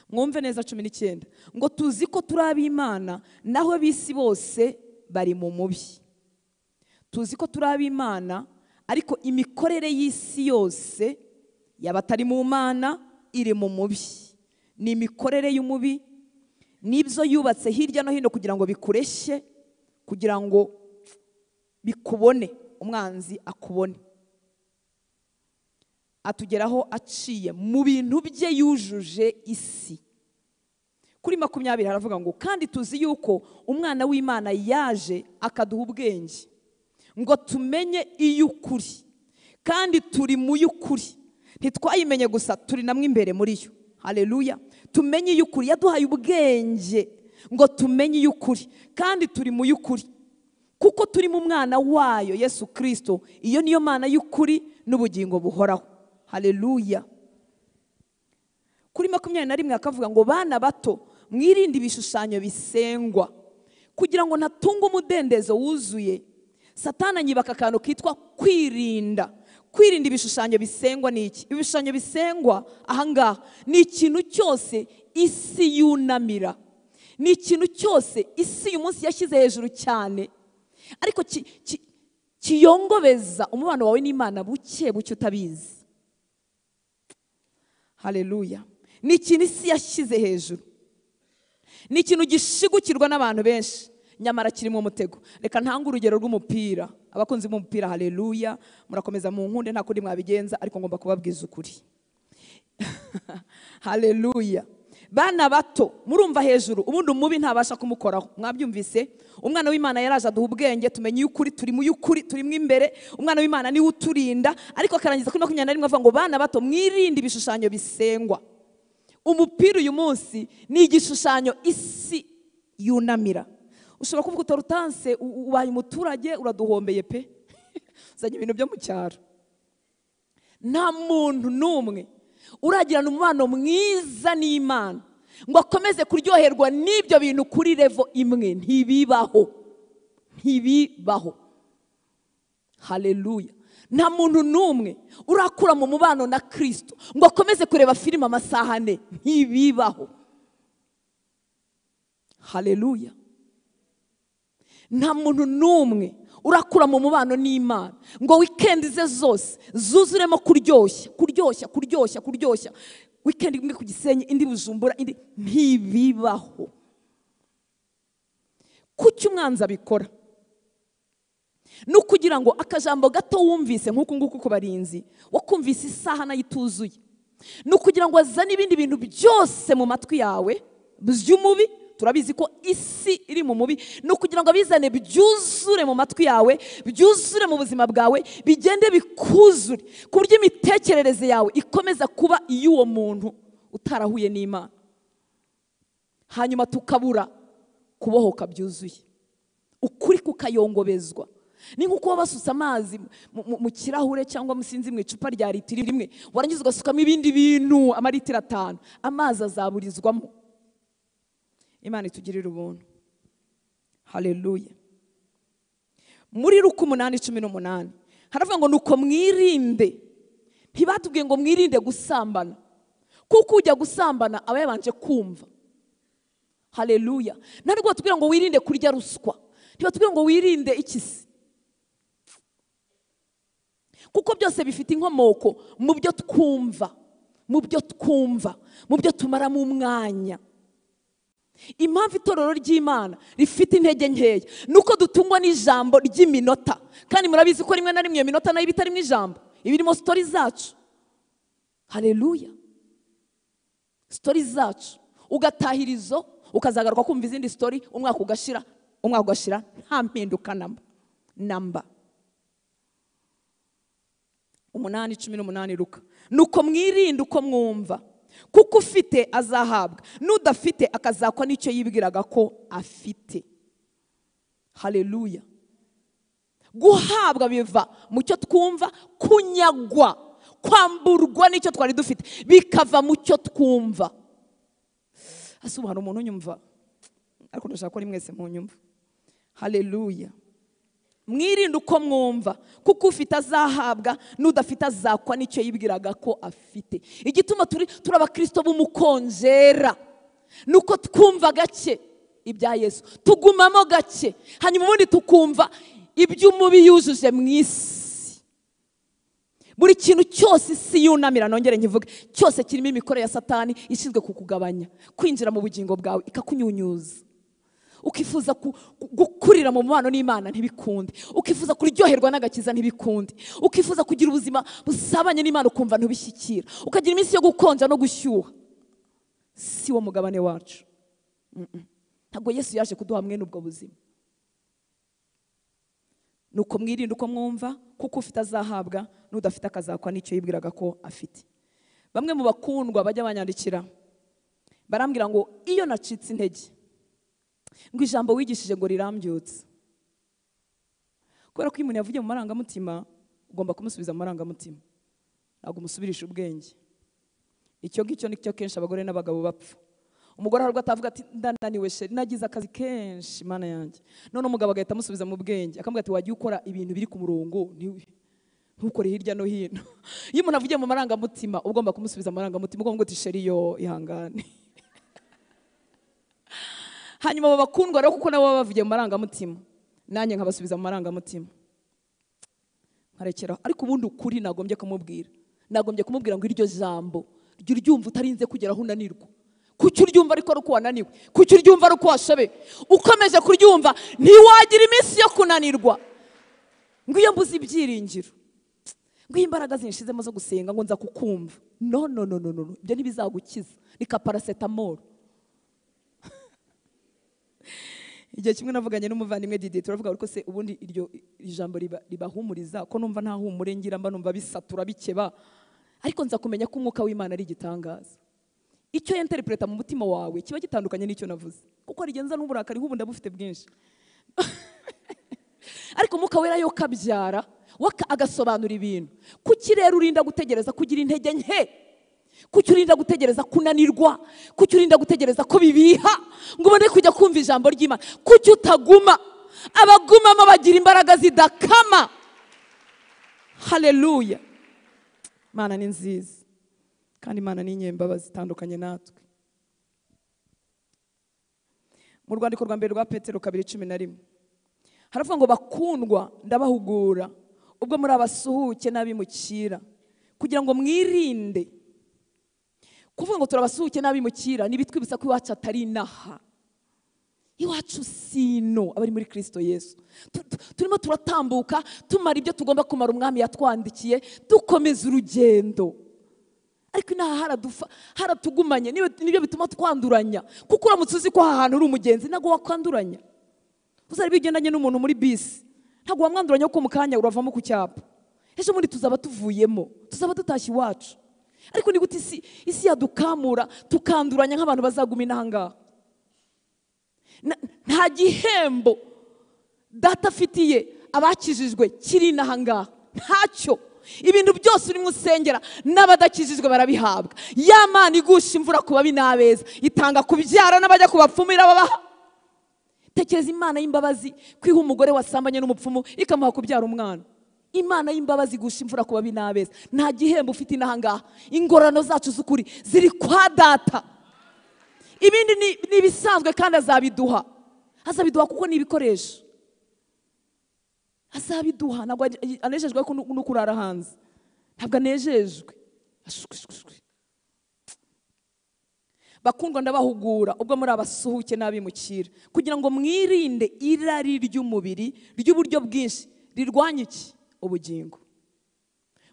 Mwumve neza 19, ngo tuzi ko turi ab'Imana, naho ab'isi bose bari mu mubi. Tuzi ko turi ab'Imana, ariko imikorere y'isi yose y'abatari mu Mana iri mu mubi. Ni imikorere y'umubi, n'ibyo yubatse hirya no hino kugira ngo bikureshye, kugira ngo bikubone, umwanzi akubone. Atugeraho aciye mu bintu bye yujuje isi. Kuri 20 haravuga ngo kandi tuzi yuko umwana w'Imana yaje akaduha ubwenge ngo tumenye iy'ukuri, kandi turi mu y'ukuri. Ntitwayimenye gusa, turi namwe imbere muri yo. Haleluya. Tumenye iy'ukuri, yaduhaye ubwenge ngo tumenye iy'ukuri, kandi turi mu y'ukuri, kuko turi mu mwana wayo Yesu Kristo. Iyo niyo Mana y'ukuri n'ubugingo buhoraho. Haleluya. Kuri 21 akavuga ngo bana bato, mwirinde ibishushanyo bisengwa, kugira ngo ntatunge umudendezo wuzuye. Satana anyibaka akantu kitwa kwirinda. Kwirinda ibishushanyo bisengwa ni iki? Ibishushanyo bisengwa ahangaha ni ikintu cyose isi yunamira, ni ikintu cyose isi uyu munsi yashyize hejuru cyane, ariko kiyongobeza umubano wawe n'Imana buke buke utabizi. Haleluya. Ni ikintu isi yashyize hejuru, ni ikintu gishigukirwa n'abantu benshi, nyamara kirimo umutego. Reka ntange urugero rw'umupira. Abakunzi b'umupira, haleluya, murakomeza mu nkunde, nta kundi mwabigenza, ariko ngomba kubabwiza ukuri. Haleluya. Bana bato murumva hejuru, ubundi umubi ntabasha kumukoraho. Mwabyumvise? Umwana w'Imana yaraje aduha ubwenge, tumenye ukuri, turi mu y'ukuri, turi mu imbere. Umwana w'Imana niwe uturinda, ariko akarangiza kuri 21 avuga ngo bana bato mwirinde ibishushanyo bisengwa. Umupira uyu munsi ni igishushanyo isi yunamira. Ushobora kuvuga utorutanse, ubaye umuturage, uraduhombeye pe. Uzanye ibintu byo mu cyaro. Nta muntu n'umwe uragirana umubano mwiza n'Imana ngo akomeze kuryoherwa n'ibyo bintu kuri level imwe. Ntibibaho, ntibibaho. Haleluya. Nta muntu n'umwe urakura mu mubano na Kristo ngo akomeze kureba filime amasaha ane. Ntibibaho. Haleluya. Nta muntu n'umwe urakura mu mubano n'Imana ngo weekend ze zose zuzuremo kuryoshya, kuryoshya, kuryoshya, kuryoshya. Weekend imwe ku Gisenyi, indi Bujumbura, indi. Ntibibaho. Kuki umwanzi abikora? Ni ukugira ngo akajambo gato wumvise nk'uku nguku ku barinzi, wakumvise isaha nayo ituzuye, ni ukugira ngo azane ibindi bintu byose mu matwi yawe by'umubi. Turabizi ko isi iri mu mubi. Ni ukugira ngo abizane byuzure mu matwi yawe, byuzure mu buzima bwawe, bigende bikuzure, ku buryo imitekerereze yawe ikomeza kuba iy'uwo muntu utarahuye n'Imana. Hanyuma tukabura kubohoka byuzuye, ukuri kukayongobezwa. Ni nkuko basutse amazi mu kirahure cyangwa musinzi mu icupa rya litiro rimwe, warangiza ugasukamo ibindi bintu amaritiro 5, amazi azaburizwamo. Imana itugirire ubuntu. Haleluya. Muri Luka 8:18 haravuga ngo nuko mwirinde. Ntibatubwiye ngo mwirinde gusambana, kuko ujya gusambana aba yabanje kumva. Haleluya. Ntabwo batubwira ngo wirinde kurya ruswa, ntibatubwira ngo wirinde ikisi, kuko byose bifite inkomoko mu byo twumva, mu byo twumva, mu byo tumaramo umwanya. Impamvu itorero ry'Imana rifite intege nkeya nuko dutungwa n'ijambo ry'iminota, kandi murabizi ko rimwe na rimwe iyo minota nayo iba itarimo ijambo, iba irimo story zacu. Haleluya. Story zacu, ugatahirizo, ukazagaruka kumva izindi story, umwaka ugashira, umwaka ugashira, nta mpinduka namba. 8:18 Luka. Nuko mwirinde uko mwumva, kuko ufite azahabwa, n'udafite akazakwa n'icyo yibwiraga ko afite. Haleluya. Guhabwa biva mu cyo twumva, kunyagwa, kwamburwa n'icyo twari dufite bikava mu cyo twumva. Ese ubu hari umuntu unyumva? Ariko ndashaka ko ari mwese munyumva. Haleluya. Mwirinde uko mwumva, kuko ufite azahabwa, n'udafite azakwa n'icyo yibwiraga ko afite. Igituma turi abakristo b'umukonjera nuko twumva gake ibya Yesu, tugumamo gake, hanyuma ubundi tukumva iby'umubi yujuje mu isi. Buri kintu cyose isi yunamira, nongere nkivuge, cyose kirimo imikoro ya Satani ishinzwe kukugabanya, kwinjira mu bugingo bwawe ikakunyunyuza. Ukifuza gukurira mu mubano n'Imana ntibikunde, ukifuza kuryoherwa n'agakiza ntibikunde, ukifuza kugira ubuzima busabanye n'Imana ukumva ntubishyikira, ukagira iminsi yo gukonja no gushyuha. Si wo mugabane wacu. Ntabwo Yesu yaje kuduha mwene ubwo buzima. Nuko mwirinde uko mwumva, kuko ufite azahabwa, n'udafite akazakwa n'icyo yibwiraga ko afite. Bamwe mu bakundwa bajya banyandikira barambwira ngo iyo nacitse intege, ngo ijambo wigishije ngo rirambyutse. Kubera ko iyo umuntu yavugiye mu marangamutima, ugomba kumusubiza mu marangamutima, ntabwo umusubirisha ubwenge. Icyo ngicyo nicyo kenshi abagore n'abagabo bapfa. Umugore hari ubwo atavuga ati ndananiwe sheri, nagize akazi kenshi Mana yanjye. None umugabo agahita amusubiza mu bwenge, akamubwira ati wajya ukora ibintu biri ku murongo, ntukore hirya no hino. Iyo umuntu avugiye mu marangamutima, ugomba kumusubiza mu marangamutima, ugomba uti sheri yo ihangane. Hanyuma abo bakundwa rero kuko nabo bavugiye mu marangamutima, nanjye nkabasubiza mu marangamutima, nkarekeraho. Ariko ubundi ukuri nagombye kumubwira, nagombye kumubwira ngo iryo jambo Jya uryumva utarinze kugera aho unanirwa. Kuki uryumva ariko ari uko wananiwe? Kuki uryumva ari uko washobe? Ukomeje kuryumva ntiwagira iminsi yo kunanirwa. Ngo iyo mbuze ibyiringiro, ngo iyo imbaraga zinshizemo zo gusenga ngo nza kukumva. No no no no no, ibyo ntibizagukiza, ni ka paracetamol. Igihe kimwe navuganye n'umuvandimwe Didier, turavuga ariko se ubundi iryo ijambo ribahumuriza ko numva nta humure ngira, mba numva bisatura bikeba. Ariko nza kumenya ko umwuka w'Imana ari igitangaza. Icyo yenterpreta mu mutima wawe kiba gitandukanye n'icyo navuze, kuko rigenza n'uburakari nk'ubu ndabufite bwinshi. Ariko umwuka wera yo kabyara agasobanura ibintu. Kuki rero urinda gutegereza kugira intege nke? Kuki urinda gutegereza kunanirwa? Kuki urinda gutegereza ko bibiha ngo ubone kujya kumva ijambo ry'Imana? Kuki utaguma? Abagumamo bagira imbaraga zidakama. Haleluya. Imana ni nziza, kandi Imana ni inyembabazi zitandukanye natwe. Mu rwandiko rwa mbere rwa Petero 2:11 haravuga ngo bakundwa ndabahugura ubwo muri abasuhuke n'abimukira, kugira ngo mwirinde. Kuvuga ngo turabasuhuke n'abimukira ni bitwibutsa ko iwacu atari inaha. Iwacu sino abari muri Kristo Yesu. Turimo turatambuka tumara ibyo tugomba kumara umwami yatwandikiye, dukomeza urugendo. Ariko inaha haratugumanye, nibyo bituma twanduranya. Kuko uramutse uzi ko aha hantu uri umugenzi ntabwo wakwanduranya. Uzari bigendanye n'umuntu muri bisi, ntabwo wamwanduranya kuko mu kanya uravamo ku cyapa. Ejo muri tuzaba tuvuyemo, tuzaba dutashye iwacu. Ariko ni gute isi yadukamura tukanduranya nk'abantu bazaguma inaha ngaha? Nta gihembo data afitiye abakijijwe kiri inaha ngaha, ntacyo. Ibintu byose urimo usengera n'abadakijijwe barabihabwa. Ya Mana igusha imvura ku babi n'abeza, itanga kubyara n'abajya kubapfumira babaha. Tekereza Imana y'imbabazi kwiha umugore wasambanye n'umupfumu ikamuha kubyara umwana. Imana y'imbabazi igusha imvura ku babi n'abeza. Nta gihembo ufite inaha ngaha. Ingororano zacu z'ukuri ziri kwa data. Ibindi ni ibisanzwe kandi azabiduha. Azabiduha kuko ni ibikoresho. Azabiduha. Ntabwo anejejwe no kurara hanze. Ntabwo anejejwe. Bakundwa ndabahugura ubwo muri abasuhuke n'abimukira, kugira ngo mwirinde irari ry'umubiri ry'uburyo bwinshi rirwanya iki? Ubugingo.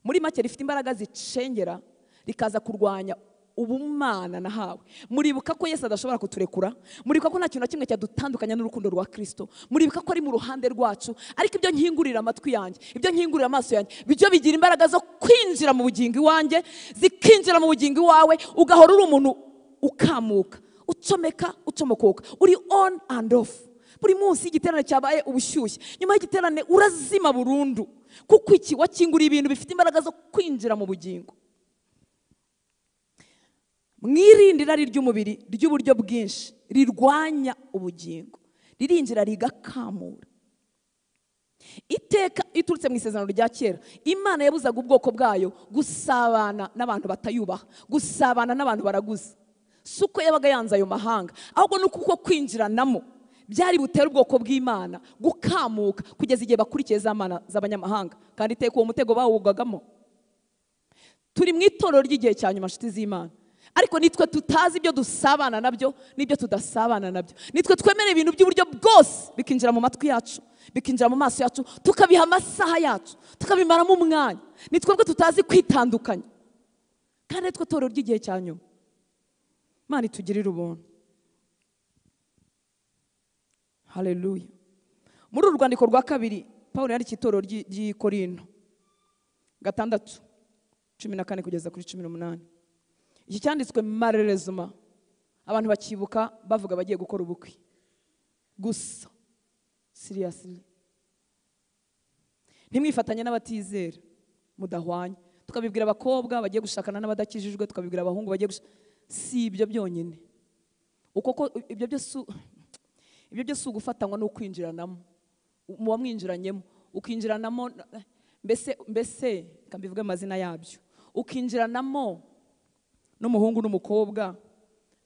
Muri make rifite imbaraga zicengera rikaza kurwanya ubumana nahawe. Muribuka ko Yesu adashobora kuturekura, muribuka ko nta kintu na kimwe cyadutandukanya n'urukundo rwa Kristo, muribuka ko ari mu ruhande rwacu. Ariko ibyo nkingurira amatwi yanjye, ibyo nkingurira amaso yanjye, ibyo bigira imbaraga zo kwinjira mu bugingo iwanjye, zikinjira mu bugingo iwawe, ugahora uri umuntu ukamuka, ucomeka, ucomokoka, uri on and off. Buri munsi igiterane cyabaye ubushyushye, nyuma y'igiterane urazima burundu, kuko iki wakinguriye ibintu bifite imbaraga zo kwinjira mu bugingo. Mwirinde irari ry'umubiri ry'uburyo bwinshi rirwanya ubugingo, ririnjira rigakamura. Iteka iturutse mu isezerano rya kera, Imana yabuzaga ubwoko bwayo gusabana n'abantu batayubaha, gusabana n'abantu baraguza. Si uko yabaga yanze ayo mahanga, ahubwo ni uko kwinjiranamo byari butere ubwoko bw'Imana gukamuka kugeza igihe bakurikiye za mana z'abanyamahanga. Kandi iteka uwo mutego bawugagamo. Turi mu itorero ry'igihe cya nyuma, nshuti z'Imana. Ariko nitwe tutazi ibyo dusabana nabyo n'ibyo tudasabana nabyo. Nitwe twemera ibintu by'uburyo bwose bikinjira mu matwi yacu, bikinjira mu maso yacu, tukabiha amasaha yacu, tukabimaramo umwanya. Nitwe tutazi kwitandukanya. Kandi nitwe torero ry'igihe cya nyuma. Imana itugirire ubuntu. Haleluya. Muri uru rwandiko rwa kabiri Paulo yandikiye itorero ry'i Korinto 6:14 kugeza kuri 18. Iki cyanditswe marerezuma abantu bakibuka bavuga bagiye gukora ubukwe gusa. Seriously, ntimwifatanye n'abatizera mudahwanye. Tukabibwira abakobwa bagiye gushakana n'abadakijijwe, tukabibwira abahungu bagiye si ibyo byonyine. Uko ko ibyo byose ugufatanywa no kwinjiranamo, muba mwinjiranyemo, ukinjiranamo mbese kambivuge amazina yabyo, ukinjiranamo n'umuhungu n'umukobwa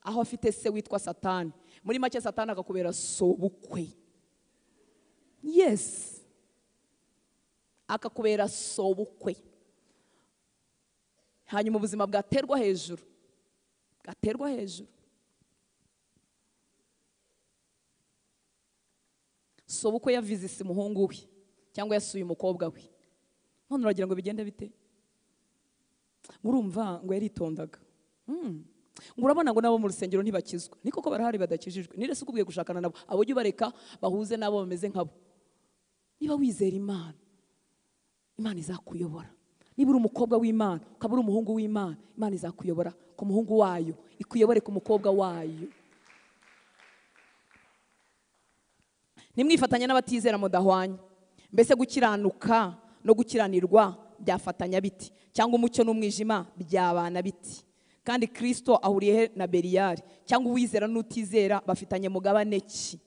aho afite se witwa Satani. Muri make Satani akakubera sobukwe. Yes, akakubera sobukwe. Hanyuma ubuzima bwaterwa hejuru Gaterwa hejuru. Sobukwe yavizise umuhungu we cyangwa yasuye umukobwa we. None uragira ngo bigende bite? Murumva ngo yaritondaga. Ngo urabona ngo nabo mu rusengero ntibakizwa. Ni koko barahari badakijijwe. Nire se ukubwiye gushakana nabo, abo ujye ubareka bahuze nabo bameze nkabo. Niba wizera Imana, Imana izakuyobora. Niba uri umukobwa w'Imana, ukaba uri umuhungu w'Imana, Imana izakuyobora ku muhungu wayo, ikuyobore ku mukobwa wayo. Nimwifatanya n'abatizera mudahwanye. Mbese gukiranuka no gukiranirwa byafatanya biti, cyangwa umucyo n'umwijima byabana biti? Kandi Kristo ahuriye he na Beliyali? Cyangwa uwizera n'utizera bafitanye mugabane ki?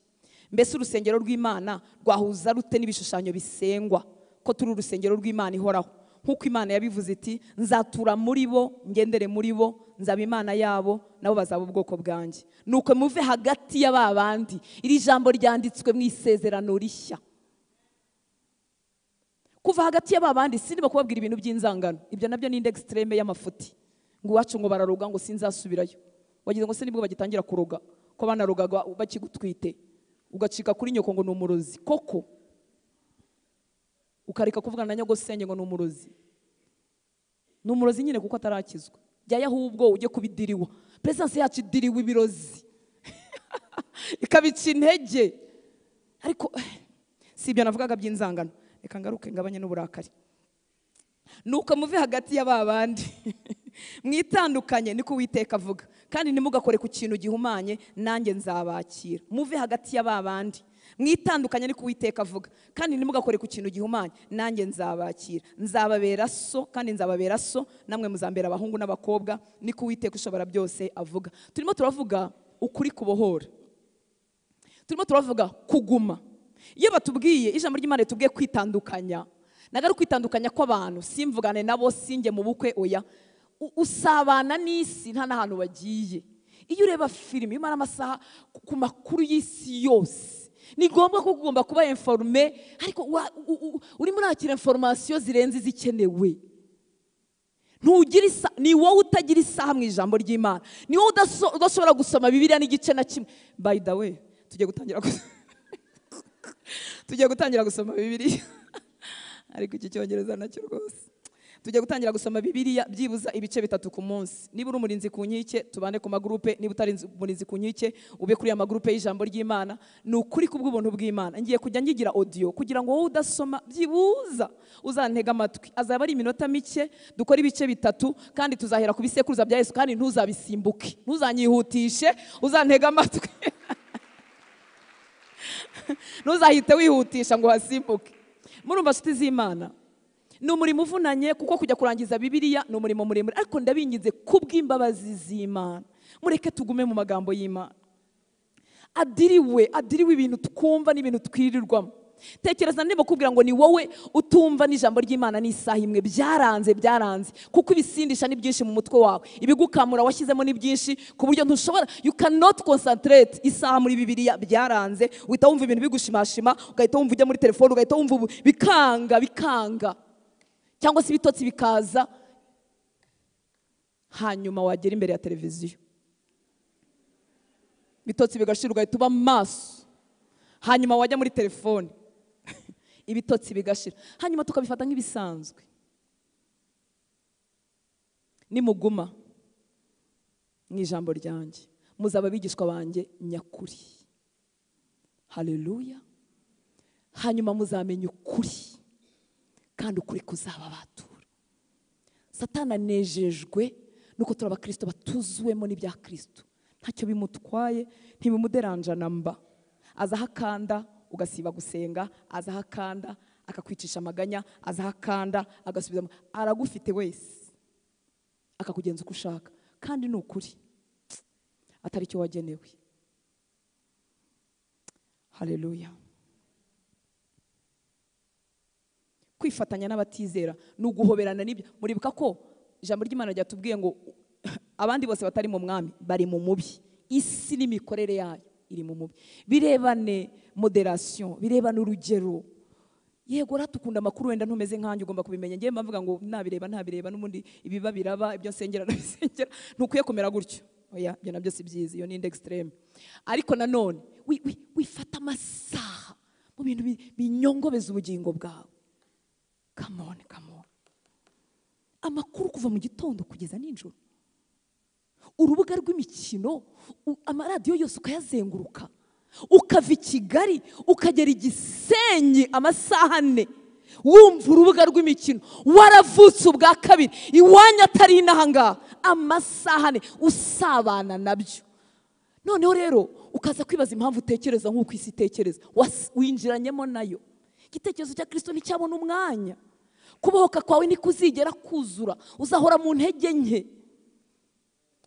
Mbese urusengero rw'Imana rwahuza rute n'ibishushanyo bisengwa, ko turi urusengero rw'Imana ihoraho? Nk'uko Imana yabivuze iti, nzatura muri bo, ngendere muri bo, nzaba Imana yabo, nabo bazaba ubwoko bwanjye. Nuko muve hagati ya ba bandi. Iri jambo ryanditswe mu isezerano rishya. Kuva hagati ya ba bandi, sindimo kubabwira ibintu by'inzangano. Ibyo nabyo ni indi extreme y'amafuti. Ngo iwacu ngo bararoga ngo sinzasubirayo. Wagize ngo se nibwo bagitangira kuroga, ko banarogaga bakigutwite, ugacika kuri nyoko ngo ni umurozi. Koko ukareka kuvugana na nyogosenge ngo ni umurozi. Ni umurozi nyine kuko atarakizwa. Jyayo ahubwo ujye kubidiriwa. Presence yacu idiriwe ibirozi. Ikabica intege. Ariko si ibyo navugaga by'inzangano. Reka ngaruke ngabanye n'uburakari. Nuko muve hagati ya ba bandi. Mwitandukanye, niko Uwiteka avuga. Kandi ntimugakore ku kintu gihumanye, nanjye nzabakira. Muve hagati ya ba bandi. Mwitandukanye, niko Uwiteka avuga. Kandi ntimugakore ku kintu gihumanye, nanjye nzabakira. Nzababera so, kandi nzababera so, namwe muzambera abahungu n'abakobwa, niko Uwiteka ushobora byose avuga. Turimo turavuga ukuri kubohora. Turimo turavuga kuguma. Iyo batubwiye ijambo ry'Imana ritubwiye kwitandukanya, nagari kwitandukanya kw'abantu, simvugane nabo, sinjye mu bukwe, oya. Usabana n'isi nta n'ahantu bagiye. Iyo ureba filime, iyo umara amasaha ku makuru y'isi yose, ni ngombwa ko ugomba kuba informe, ariko urimo urakira information zirenze izikenewe. Ntugira isa, ni wowe utagira isaha mu ijambo ry'Imana. Ni wowe udashobora gusoma Bibiliya n'igice na kimwe. By the way, tugiye gutangira gusoma Bibiliya. Ariko iki cyongereza nacyo rwose. Tugiye gutangira gusoma Bibiliya byibuza ibice 3 ku munsi. Niba uri umurinzi ku nkike, tubane ku magrupe. Niba utari umurinzi ku nkike, ube kuri ya magrupe y'ijambo ry'Imana. Ni ukuri kubw'ubuntu bw'Imana. Ngiye kujya ngigira audio kugira ngo wowe udasoma byibuza uzantega amatwi. Azaba ari iminota mike, dukora ibice 3, kandi tuzahera ku bisekuruza bya Yesu, kandi ntuzabisimbuke. Ntuzanyihutishe, uzantega amatwi. Ntuzahite wihutisha ngo hasimbuke. Murumva nshuti z'Imana, ni umurimo uvunanye, kuko kujya kurangiza Bibiliya ni umurimo muremure, ariko ndabinginze kubw'imbabazi z'Imana, mureke tugume mu magambo y'Imana. Adiriwe ibintu twumva n'ibintu twirirwamo. Tekereza niba kubwira ngo ni wowe utumva n'ijambo ry'Imana n'isaha imwe, byaranze kuko ibisindisha ni byinshi mu mutwe wawe, ibigukamura washyizemo ni byinshi ku buryo ntushobora, you cannot concentrate isaha muri Bibiliya, byaranze. Uhita wumva ibintu bigushimashima, ugahita wumva ujya muri telefone, ugahita wumva bikanga, cyangwa se ibitotsi bikaza, hanyuma wagera imbere ya televiziyo ibitotsi bigashira, ugahita uba maso, hanyuma wajya muri telefone ibitotsi bigashira, hanyuma tukabifata nk'ibisanzwe. Nimuguma mu ijambo ryanjye, muzaba abigishwa banjye nyakuri. Haleluya. Hanyuma muzamenya ukuri, kandi ukuri kuzababatura. Satani anejejwe nuko turi abakristo batuzuwemo n'ibya Kristo. Ntacyo bimutwaye, ntibimuderanja namba. Aza hakanda ugasiba gusenga, aza hakanda akakwicisha amaganya, aza hakanda agasubiza, aragufite wese akakugenza uko ushaka, kandi ni ukuri atari cyo wagenewe. Haleluya. Kwifatanya n'abatizera ni uguhoberana n'ibyo. Muribuka ko ijambo ry'Imana ryatubwiye ngo abandi bose batari mu mwami bari mu mubi. Isi n'imikorere yayo iri mu mubi. Birebane moderation, birebane urugero. Yego ratukunda amakuru, wenda ntumeze nkanjye, ugomba kubimenya. Ngiye mbavuga ngo nabireba ntabireba, n'ubundi ibiba biraba, ibyo nsengera nabisengera. Ntukwiye kumera gutyo. Oya, ibyo nabyo si byiza, iyo ni indi extreme. Ariko nanone wifata amasaha mu bintu binyongobeza ubugingo bwawe. Come on, come on. Amakuru kuva mu gitondo kugeza nijoro, urubuga rw'imikino, amaradiyo yose ukayazenguruka, ukava i Kigali ukagera i Gisenyi amasaha 4 wumva urubuga rw'imikino, waravutse ubwa kabiri iwanyu atari inaha amasaha 4 usabana nabyo. Noneho rero ukaza kwibaza impamvu utekereza nk'uko isi itekereza, winjiranyemo nayo. Igitekerezo cya Kristo nticyabona umwanya. Kubohoka kwawe ntikuzigera kuzura, uzahora mu ntege nke.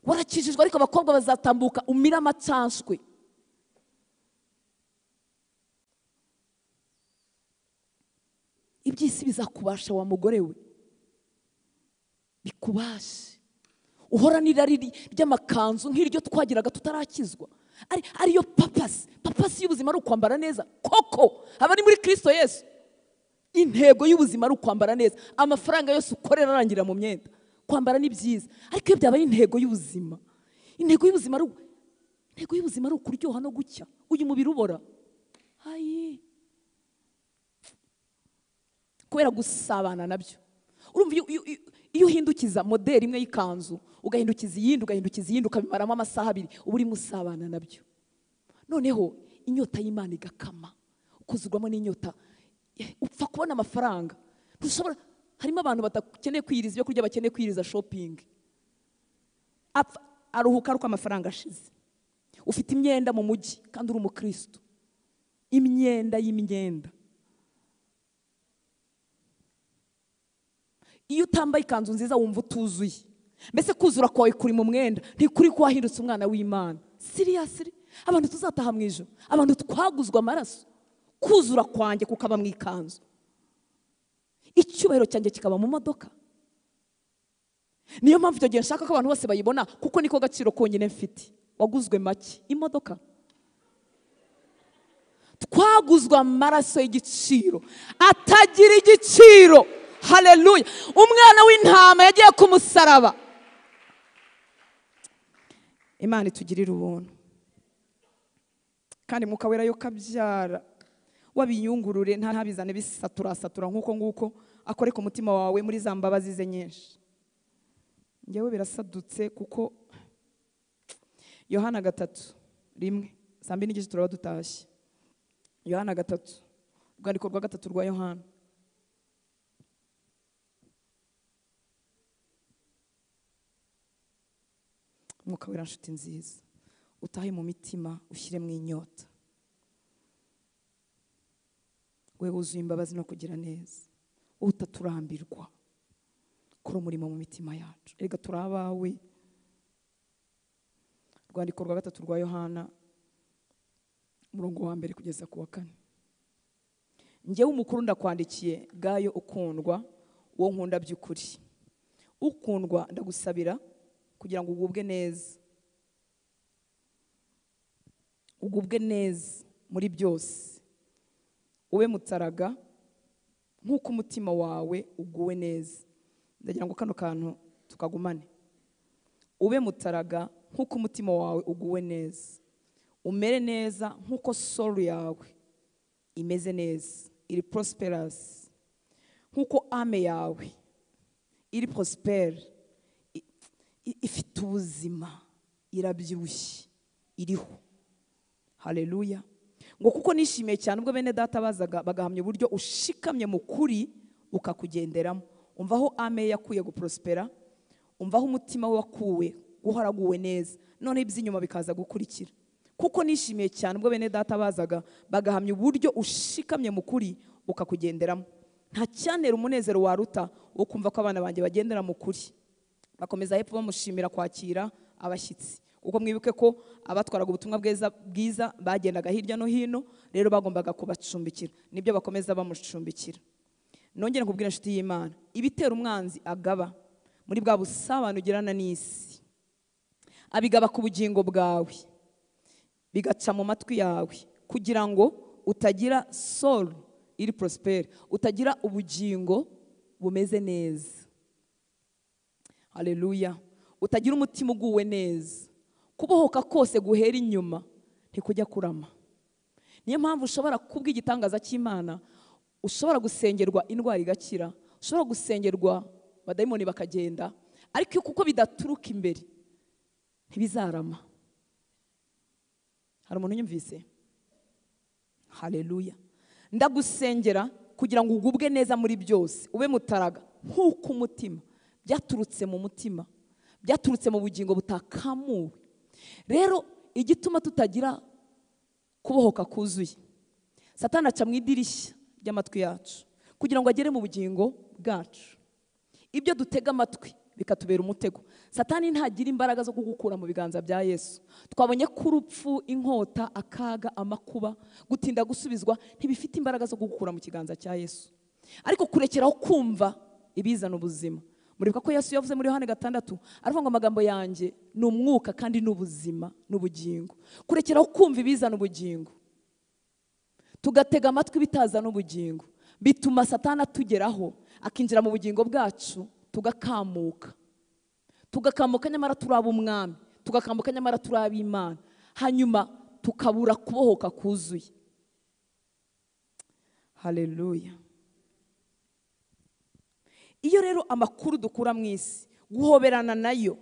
Warakijijwe ariko abakobwa bazatambuka umira amacanshwe. Iby'isi bizakubasha wa mugore we, bikubashe. Uhora n'irari ry'amakanzu nk'iryo twagiraga tutarakizwa, ariyo papasi. Papasi y'ubuzima ari ukwambara neza koko. Abari muri Kristo Yesu, intego y'ubuzima ari ukwambara neza. Amafaranga yose ukorera arangira mu myenda. Kwambara ni byiza, ariko iyo byabaye intego y'ubuzima, intego y'ubuzima ari intego y'ubuzima ari ukuryoha no gucya uyu mubiri ubora. Ayi, kubera gusabana nabyo. Urumva iyo uhindukiza modeli imwe y'ikanzu, ugahindukiza iyindi, ugahindukiza iyindi, ukabimaramo amasaha 2, uba urimo usabana nabyo. Noneho inyota y'Imana igakama, ukuzurwamo n'inyota, upfa kubona amafaranga. Ntushobora. Harimo abantu batakeneye kwiyiriza ibyo kurya, bakeneye kwiyiriza shopping. Aruhuka aruko amafaranga ashize. Ufite imyenda mu mujyi kandi uri umukristo, imyenda y'imyenda. Iyo utambaye ikanzu nziza wumva utuzuye. Mbese kuzura kwawe kuri mu mwenda, ntikuri ko wahindutse umwana w'Imana. Seriously, abantu tuzataha mu ijuru, abantu twaguzwa amaraso, kuzura kwanjye kukaba mu ikanzu, icyubahiro cyanjye kikaba mu modoka. Niyo mpamvu icyo gihe nshaka ko abantu bose bayibona, kuko niko gaciro konyine mfite. Waguzwe make, imodoka. Twaguzwa amaraso y'igiciro atagira igiciro. Haleluya. Umwana w'intama yagiye ku musaraba. Imana itugirire ubuntu. Kandi Mwuka Wera yo kabyara wabiyungurure, ntabizane bisatura satura nkuko nguko, akore ku mutima wawe muri za mbabazi ze nyinshi. Njyewe birasadutse kuko Yohana 3:1 saa 2:30 turaba dutashye. Yohana 3, urwandiko rwa 3 rwa Yohana. Mwuka Wera nshuti nziza, utahe mu mitima ushyire mu inyota. We wuzuye imbabazi no kugira neza, utaturambirwa. Kora umurimo mu mitima yacu. Erega turi abawe. Urwandiko rwa 3 rwa Yohana, umurongo wa 1 kugeza ku wa 4. Njyewe umukuru ndakwandikiye Gayo ukundwa, uwo nkunda by'ukuri. Ukundwa ndagusabira kugira ngo ugubwe neza, ugubwe neza muri byose, ube mutaraga nk'uko umutima wawe uguwe neza. Ndagira ngo kano kantu tukagumane. Ube mutaraga nk'uko umutima wawe uguwe neza, umere neza nk'uko soul yawe imeze neza, iri prosperous, nk'uko ame yawe iri prosper, ifite ubuzima, irabyibushye, iriho. Haleluya. Ngo kuko nishimiye cyane ubwo bene data bazaga bagahamya uburyo ushikamye mu kuri ukakugenderamo. Umva aho ame yakuye guprospera, umva aho umutima we wakuwe guhoraguwe neza, none iby'inyuma bikaza gukurikira. Kuko nishimiye cyane ubwo bene data bazaga bagahamya uburyo ushikamye mu kuri ukakugenderamo. Nta cyantera umunezero waruta wo kumva ko abana banjye bagendera mu kuri. Bakomeza hepfo bamushimira kwakira abashyitsi, kuko mwibuke ko abatwaraga ubutumwa bwiza bagendaga hirya no hino, rero bagombaga kubacumbikira. Nibyo bakomeza bamucumbikira. Nongera nkubwira inshuti y'Imana, ibitera umwanzi agaba muri bwa busabane ugirana n'isi, abigaba ku bugingo bwawe, bigaca mu matwi yawe, kugira ngo utagira soul iri prosper, utagira ubugingo bumeze neza. Haleluya. Utagira umutima uguwe neza, Kubohoka kose guhera inyuma ntikujya kurama. Niyo mpamvu ushobora kubw'igitangaza cy'Imana, ushobora gusengerwa indwara igakira, ushobora gusengerwa badayimoni bakagenda, ariko kuko bidaturuka imbere ntibizarama. Hari umuntu unyumvise? Haleluya. Ndagusengera kugira ngo ugubwe neza muri byose, ube mutaraga nk'uko umutima byaturutse mu mutima, byaturutse mu bugingo butakamuwe. Rero igituma tutagira kubohoka kuzuye, Satani aca mu idirishya ry'amatwi yacu kugira ngo agere mu bugingo bwacu. Ibyo dutega amatwi bikatubera umutego. Satani ntagira imbaraga zo kugukura mu biganza bya Yesu. Twabonye ko urupfu, inkota, akaga, amakuba, gutinda gusubizwa ntibifite imbaraga zo kugukura mu kiganza cya Yesu. Ariko kurekeraho kumva ibizana ubuzima. Muribuka ko Yesu yavuze muri Yohana 6 aravuga ngo amagambo yanjye ni umwuka kandi ni ubuzima n'ubugingo. Kurekeraho kumva ibizana ubugingo, tugatega amatwi bitazana ubugingo, bituma Satani atugeraho akinjira mu bugingo bwacu, tugakamuka. Tugakamuka nyamara turaba umwami, tugakamuka nyamara turaba Imana, hanyuma tukabura kubohoka kuzuye. Haleluya. Iyo rero amakuru dukura mu isi, guhoberana nayo,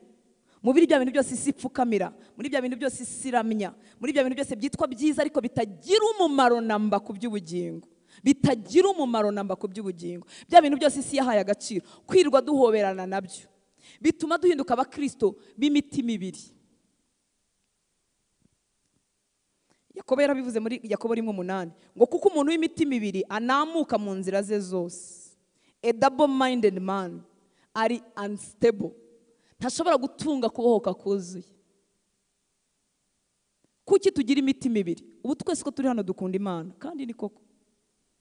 muri bya bintu byose isi ipfukamira, muri bya bintu byose isi iramya, muri bya bintu byose byitwa byiza ariko bitagira umumaro namba ku by'ubugingo, bitagira umumaro namba ku by'ubugingo, bya bintu byose isi yahaye agaciro, kwirwa duhoberana nabyo bituma duhinduka abakristo b'imitima ibiri. Yakobo yarabivuze muri Yakobo 1:8 ngo kuko umuntu w'imitima ibiri anamuka mu nzira ze zose. A double-minded man ari unstable, ntashobora gutunga kubohoka kuzuye. Kuki tugira imitima ibiri? Ubu twese ko turi hano dukunda Imana, kandi ni koko,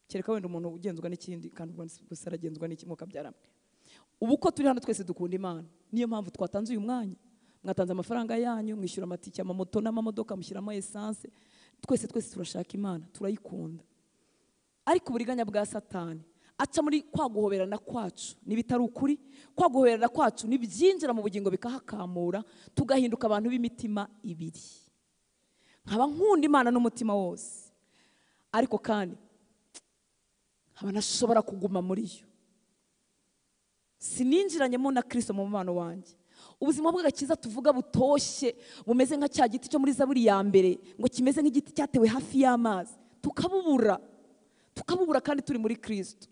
kereka wenda umuntu ugenzwa n'ikindi, kandi gusa aragenzwa n'iki mukabyarana. Ubu ko turi hano twese dukunda Imana, niyo mpamvu twatanze uyu mwanya. Mwatanze amafaranga yanyu, mwishyura amatike, amamoto n'amamodoka, mushyiramo essence. Twese twese turashaka Imana, turayikunda. Ariko uburiganya bwa Satani aca muri kwa guhoberana kwacu n'ibitari ukuri, kwa guhoberana kwacu nibyinjira mu bugingo bikahakamura, tugahinduka abantu b'imitima ibiri. Nkaba nkunda Imana n'umutima wose, ariko kandi nkaba ntashobora kuguma muri yo. Sininjiranyemo na Kristo mu mubano wanjye. Ubuzima bw'agakiza tuvuga butoshye, bumeze nka cya giti cyo muri Zaburi ya mbere, ngo kimeze nk'igiti cyatewe hafi y'amazi, tukabubura, tukabubura kandi turi muri Kristo.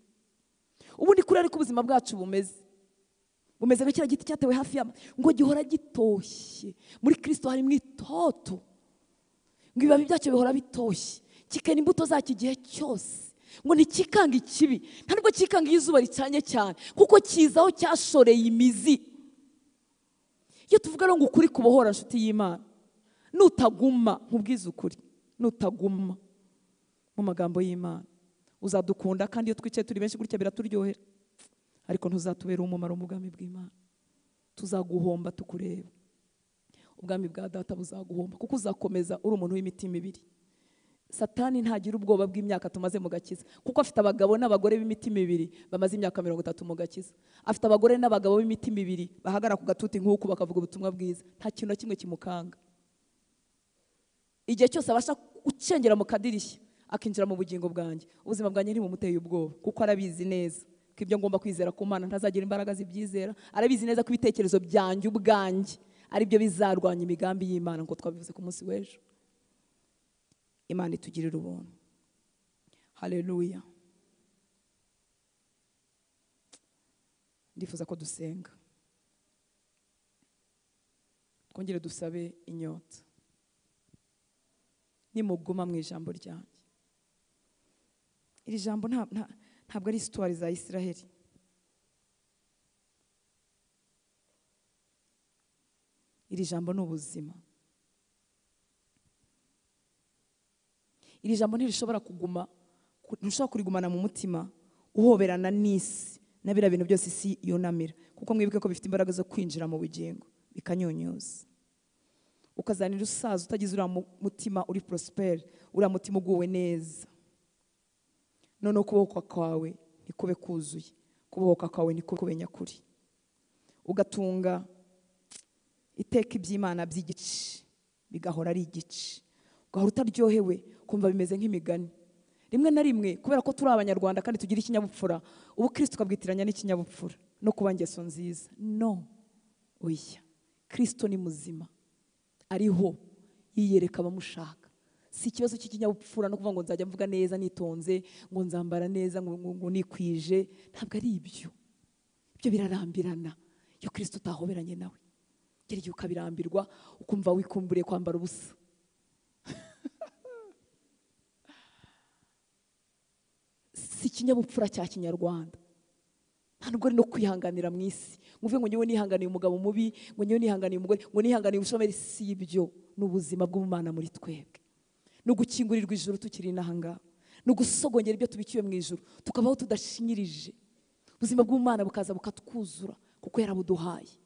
Ubundi kuri ariko ubuzima bwacu bumeze nka kiriya giti cyatewe hafi y'amazi, ngo gihora gitoshye. Muri Kristo harimo itoto, ngo ibibabi byacyo bihora bitoshye, kikena imbuto zacyo igihe cyose, ngo ntikikanga ikibi, nta nubwo kikanga iyo izuba ricanye cyane, kuko kizaho cyashoreye imizi. Iyo tuvuga ngo ukuri kubohora, nshuti y'Imana, nutaguma nkubwize ukuri, nutaguma mu magambo y'Imana uzadukunda, kandi iyo twicaye turi benshi gutya biraturyohera, ariko ntuzatubera umumaro mu bwami bw'Imana. Tuzaguhomba tukureba. Ubwami bwa Data buzaguhomba, kuko uzakomeza uri umuntu w'imitima ibiri. Satani ntagira ubwoba bw'imyaka tumaze mu gakiza, kuko afite abagabo n'abagore b'imitima ibiri bamaze imyaka 30 mu gakiza. Afite abagore n'abagabo b'imitima ibiri bahagara ku gatuti nk'uku bakavuga ubutumwa bwiza, nta kintu na kimwe kimukanga. Igihe cyose abasha gucengera mu kadirishya akinjira mu bugingo bwanjye, ubuzima bwanjye ntibumuteye ubwoba, kuko arabizi neza ko ibyo ngomba kwizera ku Mana ntazagira imbaraga zibyizera. Arabizi neza ko ibitekerezo byanjye ubwanjye ari byo bizarwanya imigambi y'Imana, ngo twabivuze ku munsi w'ejo. Imana itugirira ubuntu. Haleluya. Ndifuza ko dusenga, twongere dusabe inyota. Nimuguma mu ijambo ryanjye. Iri jambo ntabwo ari histoire za Israheli. Iri jambo ni ubuzima. Iri jambo ntirishobora kuguma, ntushobora kurigumana mu mutima uhoberana n'isi na biriya bintu byose isi yunamira, kuko mwibuke ko bifite imbaraga zo kwinjira mu bugingo bikanyunyuza, ukazanira usaza utagize uriya mutima uri prosper, uriya mutima uguwe neza. Noneho kubohoka kwawe nikube kuzuye, kubohoka kwawe nikube nyakuri, ugatunga iteka iby'Imana by'igice. Bigahora ari igice, ugahora utaryohewe, kumva bimeze nk'imigani. Rimwe na rimwe kubera ko turi abanyarwanda kandi tugira ikinyabupfura, ubukristo tukabwitiranya n'ikinyabupfura no kuba ingeso nziza. No, oya, Kristo ni muzima, ariho, yiyereka abamushaka. Si ikibazo cy'ikinyabupfura no kuvuga ngo nzajya mvuga neza nitonze, ngo nzambara neza, ngo nikwije. Ntabwo ari ibyo. Ibyo birarambirana iyo Kristo utahoberanye nawe. Gera igihe ukabirambirwa, ukumva wikumburiye kwambara ubusa. Si ikinyabupfura cya kinyarwanda. Nta nubwo ari no kwihanganira mu isi, ngo uvuge ngo ngewe nihanganiye umugabo mubi, ngo ngewe nihanganiye umugore, ngo nihanganiye ubushomeri. Si ibyo. Ni ubuzima bw'Imana muri twebwe, no gukingurirwa ijuru tukiri inaha ngaha, no gusogongera ibyo tubikiwe mu ijuru, tukabaho tudashinyirije. Ubuzima bw'Imana bukaza bukatwuzura kuko yarabuduhaye.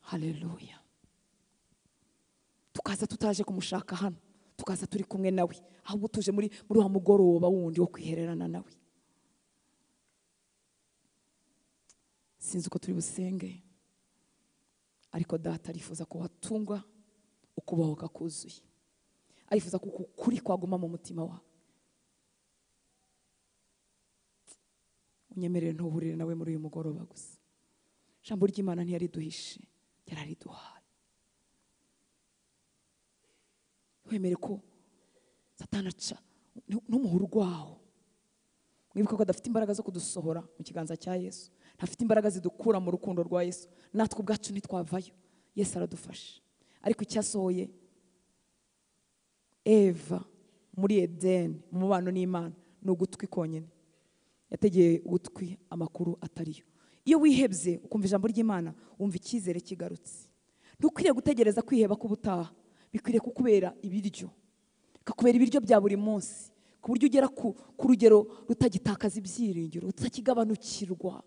Haleluya. Tukaza tutaje kumushaka hano, tukaza turi kumwe nawe, ahubwo tuje muri wa mugoroba wundi wo kwihererana nawe. Sinzi uko turi busenge, ariko data arifuza ko watungwa ukubahoka kuzuye. Arifuza ko ukuri kwaguma mu mutima wawe. Unyemerere ntuhurire nawe muri uyu mugoroba gusa. Ijambo ry'Imana ntiyariduhishe, yarariduhaye. Wemere ko Satani aca n'umuhuru rwawo. Mwibuke ko adafite imbaraga zo kudusohora mu kiganza cya Yesu, ntafite imbaraga zidukura mu rukundo rwa Yesu. Natwe ubwacu ntitwavayo, Yesu aradufasha. Ariko icyasohoye Eva muri Edeni mu mubano n'Imana ni ugutwi konyine. Yategeye ugutwi amakuru atariyo. Iyo wihebye ukumva ijambo ry'Imana, wumva icyizere kigarutse. Ntukwiriye gutegereza kwiheba k'ubutaha, bikwiriye kukubera ibiryo, bikakubera ibiryo bya buri munsi, ku buryo ugera ku rugero rutagitakaza ibyiringiro, rutakigabanukirwa.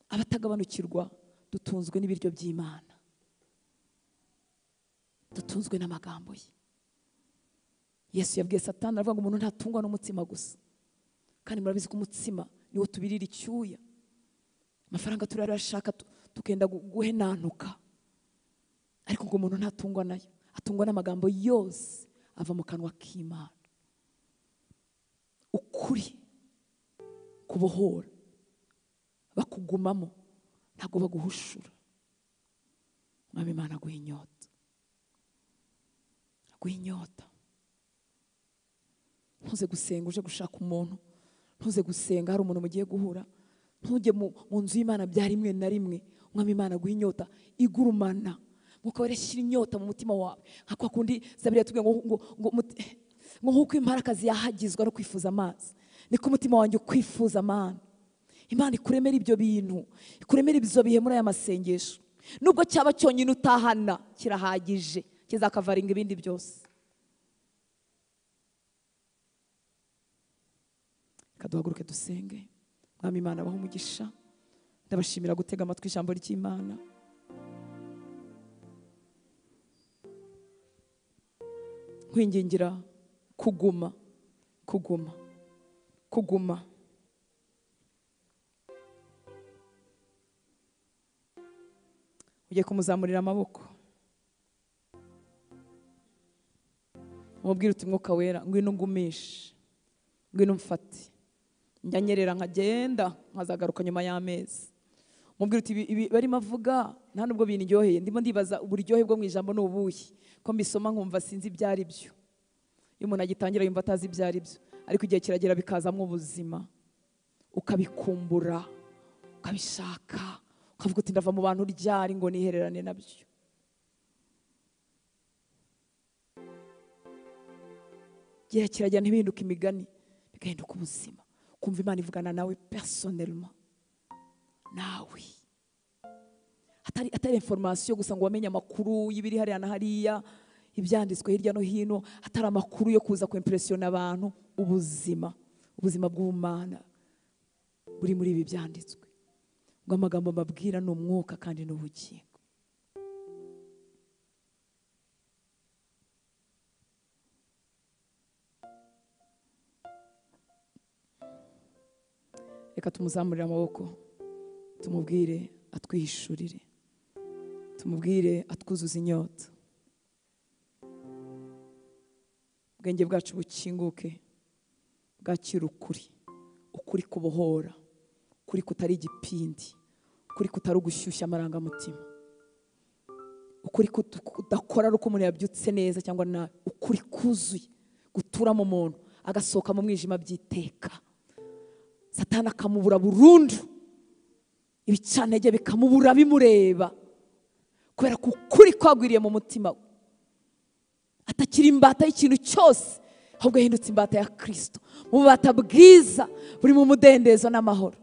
Abatagabanukirwa dutunzwe n'ibiryo by'Imana, dutunzwe n'amagambo ye. Yesu yabwiye Satani aravuga ngo umuntu ntatungwa n'umutsima gusa. Kandi murabizi ko umutsima niwo tubirira icyuya. Amafaranga turayashaka tukenda guhenanuka, ariko ngo umuntu ntatungwa nayo, atungwa n'amagambo yose ava mu kanwa k'Imana. Ukuri kubohora, bakugumamo, ntabwo baguhushura. Mwami Imana aguha inyota, aguha inyota. Ntuze gusenga uje gushaka umuntu, ntuze gusenga hari umuntu mugiye guhura, ntujye mu nzu y'Imana bya rimwe na rimwe. Mwami Imana aguha inyota igurumana. Mwuka wera shyira inyota mu mutima wawe, nka kwa kundi Zaburi yatubwiye ngo nk'uko imparakazi yahagizwa no kwifuza amazi, niko umutima wanjye ukwifuza Mana. Imana ikuremera ibyo bintu, ikuremera ibyo bihe muri aya masengesho. Nubwo cyaba cyonyine utahana kirahagije, kizakavaringa ibindi byose. Reka duhaguruke dusenge. Mwami Imana abahe umugisha. Ndabashimira gutega amatwi ijambo ry'Imana. Nkwingingira kuguma, kuguma, kuguma. Ugiye kumuzamurira amaboko, umubwire uti Mwuka Wera ngwino ngumishe, ngwino mfate, njya nyerera nkagenda nkazagaruka nyuma y'amezi. Umubwire uti ibi barimo avuga nta nubwo bindyoheye, ndimo ndibaza uburyohe bwo mu ijambo ni ubuhe, ko mbisoma nkumva sinzi ibyo ari byo. Iyo umuntu agitangira yumva atazi ibyo ari byo, ariko igihe kiragera bikazamo ubuzima, ukabikumbura, ukabishaka, ukavuga uti ndava mu bantu ryari ngo nihererane nabyo. Igihe kiragera ntibihinduke imigani, bigahinduka ubuzima. Kumva Imana ivugana nawe personnellement, nawe atari information gusa ngo wamenye amakuru y'ibiri hariya na hariya, ibyanditswe hirya no hino, atari amakuru yo kuza kwimpressiona abantu. Ubuzima, ubuzima bw'Imana buri muri ibi byanditswe. Ngo amagambo mbabwira ni umwuka kandi ni ubugingo. Reka tumuzamurire amaboko, tumubwire atwihishurire, tumubwire atwuzuze inyota, ubwenge bwacu bukinguke bwakira ukuri, ukuri kubohora, ukuri kutari igipindi, ukuri kutari ugushyushya amarangamutima, ukuri kudakora ari uko umuntu yabyutse neza cyangwa nabi, ukuri kuzuye gutura mu muntu agasohoka mu mwijima byiteka, Satani akamubura burundu, ibicantege bikamubura bimureba, kubera ko ukuri kwagwiriye mu mutima we, atakiri imbata y'ikintu cyose, ahubwo yahindutse imbata ya Kristo, mu bubata bwiza buri mu mudendezo n'amahoro,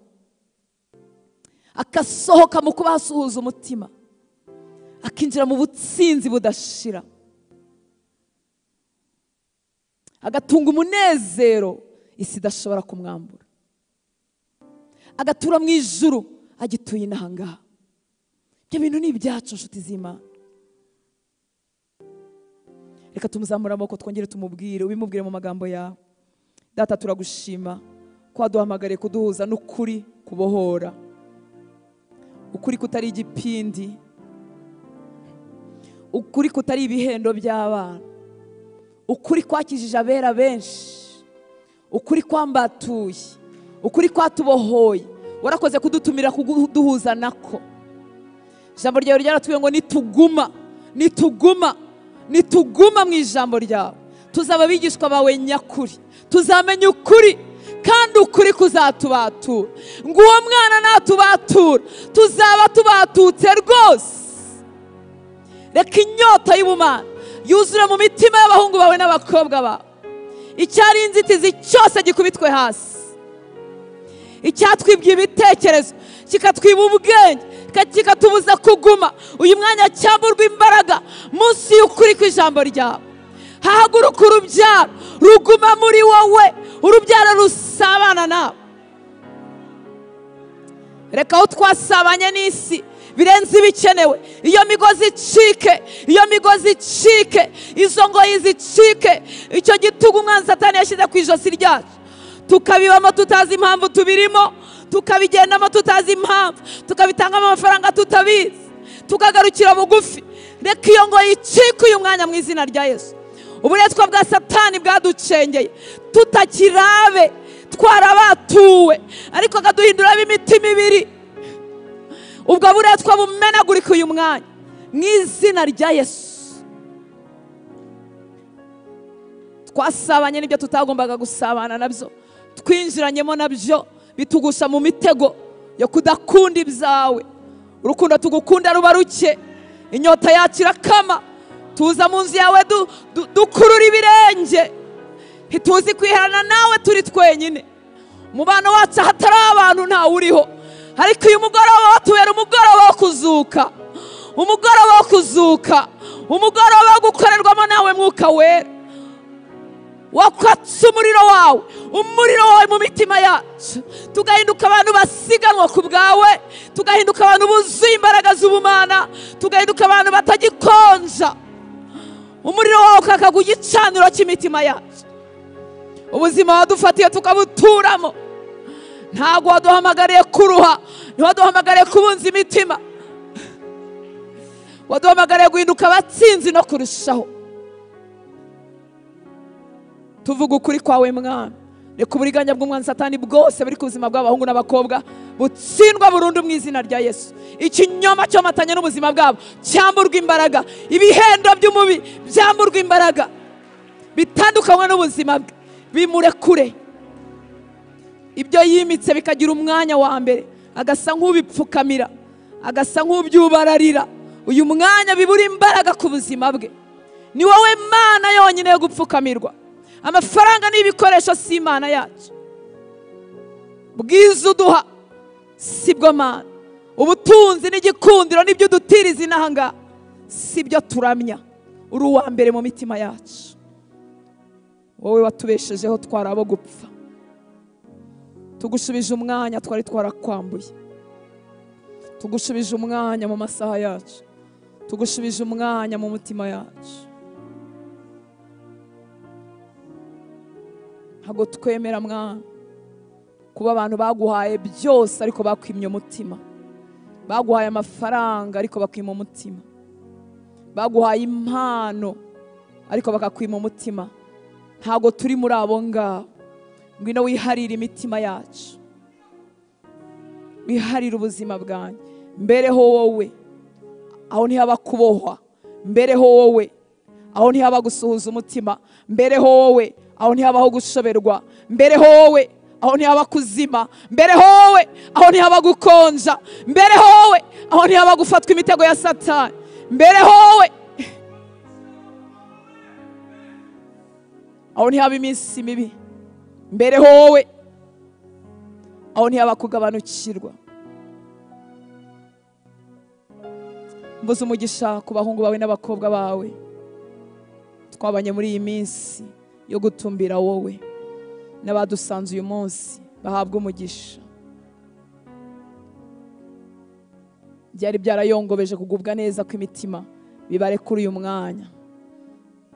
akasohoka mu kuba asuhuza umutima, akinjira mu butsinzi budashira, agatunga umunezero isi idashobora kumwambura, agatura mu ijuru agituye inahangaha. Ibyo bintu ni ibyacu nshuti z'Imana. Reka tumuzamure amaboko twongere tumubwire, ubimubwire mu magambo yawe. Data, turagushima ko waduhamagariye kuduhuza n'ukuri kubohora, ukuri kutari igipindi, ukuri kutari ibihendo by'abana, ukuri kwakijije abera benshi, ukuri kwambatuye, ukuri kwatubohoye. Warakoze kudutumira kuduhuza nako. Ijambo ryawe ryaratubwiye ngo nituguma, nituguma, nituguma mu ijambo ryawe, tuzaba abigishwa bawe nyakuri, tuzamenya ukuri kandi ukuri kuzatubatura. Ngo uwo mwana natubatura tuzaba tubatutse rwose. Reka inyota y'ubumana yuzure mu mitima y'abahungu bawe n'abakobwa bawe, icyari inzitizi cyose gikubitwe hasi, icyatwibye ibitekerezo kikatwiba ubwenge, kikatubuza kuguma uyu mwanya, cyamburwa imbaraga munsi y'ukuri kw'ijambo ryawe. Hahaguruka urubyaro ruguma muri wowe, urubyaro rusabana nawe. Reka aho twasabanye n'isi birenze ibikenewe, iyo migozi icike, iyo migozi icike, izo ngoyi zicike, icyo gitugu umwanzi Satani yashyize ku ijosi ryacu, tukabibamo tutazi impamvu tubirimo, tukabigendamo tutazi impamvu, tukabitangamo amafaranga tutabizi, tukagarukira bugufi. Reka iyo ngoyi icike uyu mwanya mu izina rya Yesu. Uburetwa bwa Satani bwaducengeye tutakirabe, twarabatuwe, ariko akaduhindura imitima ibiri. Ubwo buretwa bumenagurika uyu mwanya mu izina rya Yesu. Twasabanye n'ibyo tutagombaga gusabana nabyo, twinjiranyemo nabyo, bitugusha mu mitego yo kudakunda ibyawe. Urukundo tugukunda ruba ruke, inyota yacu irakama, tuza mu nzu yawe dukurura ibirenge, ntituzi kwiherana nawe turi twenyine. Umubano wacu ahatari abantu ntawe uriho, ariko uyu mugoroba watubera umugoroba wo kuzuka, umugoroba wo kuzuka, umugoroba wo gukorerwamo nawe Mwuka Wera, wakwatsa umuriro wawe, umuriro wawe mu mitima yacu, tugahinduka abantu basiganwa ku bwawe, tugahinduka abantu buzuye imbaraga z'ubumana, tugahinduka abantu batagikonja. Umuriro wawe ukakaga igicaniro cy'imitima yacu, ubuzima wadufatiye tukabuturamo. Ntabwo waduhamagariye kuruha, ntiwaduhamagariye kubunza imitima, waduhamagariye guhinduka abatsinzi no kurushaho. Tuvuga ukuri kwawe Mwana. Reka uburiganya bw'umwanzi Satani bwose buri ku buzima bw'abahungu n'abakobwa butsindwa burundu mu izina rya Yesu. Ikinyoma cyomatanye n'ubuzima bwabo cyamburwa imbaraga, ibihendo by'umubi byamburwa imbaraga, bitandukanywe n'ubuzima bwe, bimurekure. Ibyo yimitse bikagira umwanya wa mbere, agasa nk'ubipfukamira, agasa nk'ubyubararira. Uyu mwanya bibura imbaraga ku buzima bwe. Ni wowe Mana yonyine yo gupfukamirwa. Amafaranga n'ibikoresho si Imana yacu. Bwiza uduha si bwo Mana. Ubutunzi n'igikundiro n'ibyo udutiriza inahangaha si byo turamya. Uri uwa mbere mu mitima yacu. Wowe watubeshejeho twari abo gupfa, tugushubije umwanya twari twarakwambuye, tugushubije umwanya mu masaha yacu, tugushubije umwanya mu mutima yacu. Ntabwo twemera Mwana kuba abantu baguhaye byose ariko bakwimye umutima, Baguhaye amafaranga ariko bakwima umutima. Baguhaye impano ariko bakakwima umutima. Ntago turi muri abo ngabo. Ngwino wiharire imitima yacu, wiharire ubuzima bwanjye. Mbereho wowe, aho ntihaba kubohwa. Mbereho wowe, aho ntihaba gusuhuza umutima. Mbereho wowe, aho ntihabaho gushoberwa. Mbereho wowe, aho ntihaba kuzima. Mbereho wowe, aho ntihaba gukonja. Mbereho wowe, aho ntihaba gufatwa imitego ya Satani. Mbereho wowe, aho ntihaba iminsi mibi. Mbereho wowe, aho ntihaba kugabanukirwa. Mbuze umugisha ku bahungu bawe n'abakobwa bawe twabanye muri iyi minsi yo gutumbira wowe, n'abadusanze uyu munsi bahabwa umugisha. Byari byarayongobeje kugubwa neza kw'imitima, bibare kuri uyu mwanya.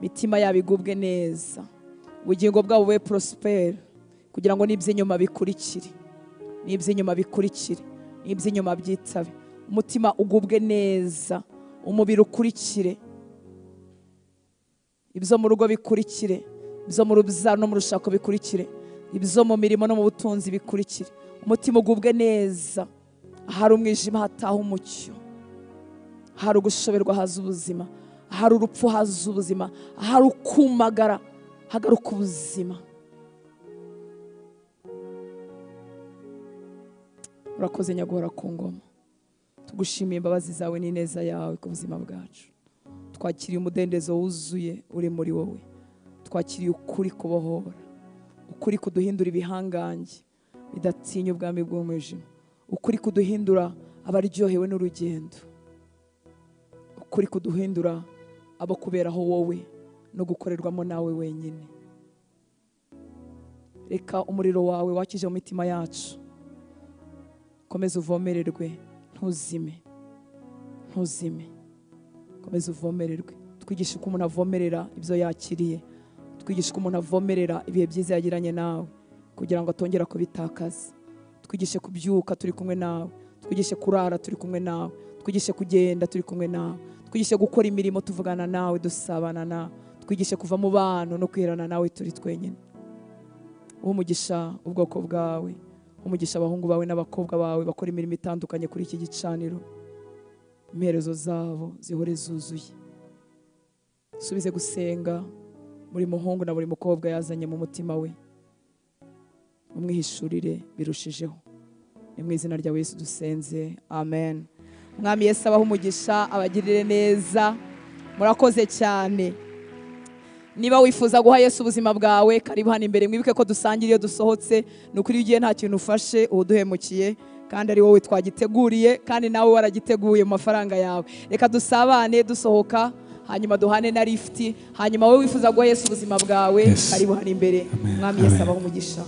Imitima yabo igubwe neza, ubugingo bwabo bube prospere, kugira ngo n'iby'inyuma bikurikire, n'iby'inyuma bikurikire, n'iby'inyuma byitabe. Umutima ugubwe neza, umubiri ukurikire, ibyo mu rugo bikurikire, ibyo mu rubyaro no mu rushako bikurikire, ibyo mu mirimo no mu butunzi bikurikire. Umutima ugubwe neza. Ahari umwijima hataha umucyo, ahari ugushoberwa haza ubuzima, ahari urupfu haza ubuzima, ahari ukumagara hagaruka ubuzima. Urakoze Nyaguhora ku ngoma, tugushimiye imbabazi zawe n'ineza yawe ku buzima bwacu. Twakiriye umudendezo wuzuye uri muri wowe, twakiriye ukuri kubohora, ukuri kuduhindura ibihangange bidatinya ubwami bw'umwijima, ukuri kuduhindura abaryohewe n'urugendo, ukuri kuduhindura abo kuberaho wowe no gukorerwamo nawe wenyine. Reka umuriro wawe wakije mu mitima yacu komeza uvomererwe, ntuzime, ntuzime, komeza uvomererwe. Twigishe uko umuntu avomerera ibyo yakiriye, twigishe uko umuntu avomerera ibihe byiza yagiranye nawe kugira ngo atongera kubitakaza. Twigishe kubyuka turi kumwe nawe, twigishe kurara turi kumwe nawe, twigishe kugenda turi kumwe nawe, twigishe gukora imirimo tuvugana nawe, dusabana nawe, twigishe kuva mu bantu no kwirana nawe turi twenyine. Umugisha ubwoko bwawe, umugisha abahungu bawe n'abakobwa bawe bakora imirimo itandukanye kuri iki gicaniro, imperezo zabo zihore zuzuye. Subize gusenga buri muhungu na buri mukobwa yazanye mu mutima we, umwihishurire birushijeho. Ni mu izina rya Yesu dusenze, amen. Mwami Yesu abahe umugisha, abagirire neza. Murakoze cyane. Niba wifuza guha Yesu ubuzima bwawe, karibu hano imbere. Mwibuke ko dusangira iyo dusohotse. Ni ukuri iyo ugiye nta kintu ufashe, uduhemukiye, kandi ari wowe twagiteguriye, kandi nawe waragiteguye mu mafaranga yawe. Reka dusabane dusohoka, hanyuma duhane na lifuti. Hanyuma wowe wifuza guha Yesu ubuzima bwawe, karibu hano imbere. Mwami Yesu abahe umugisha.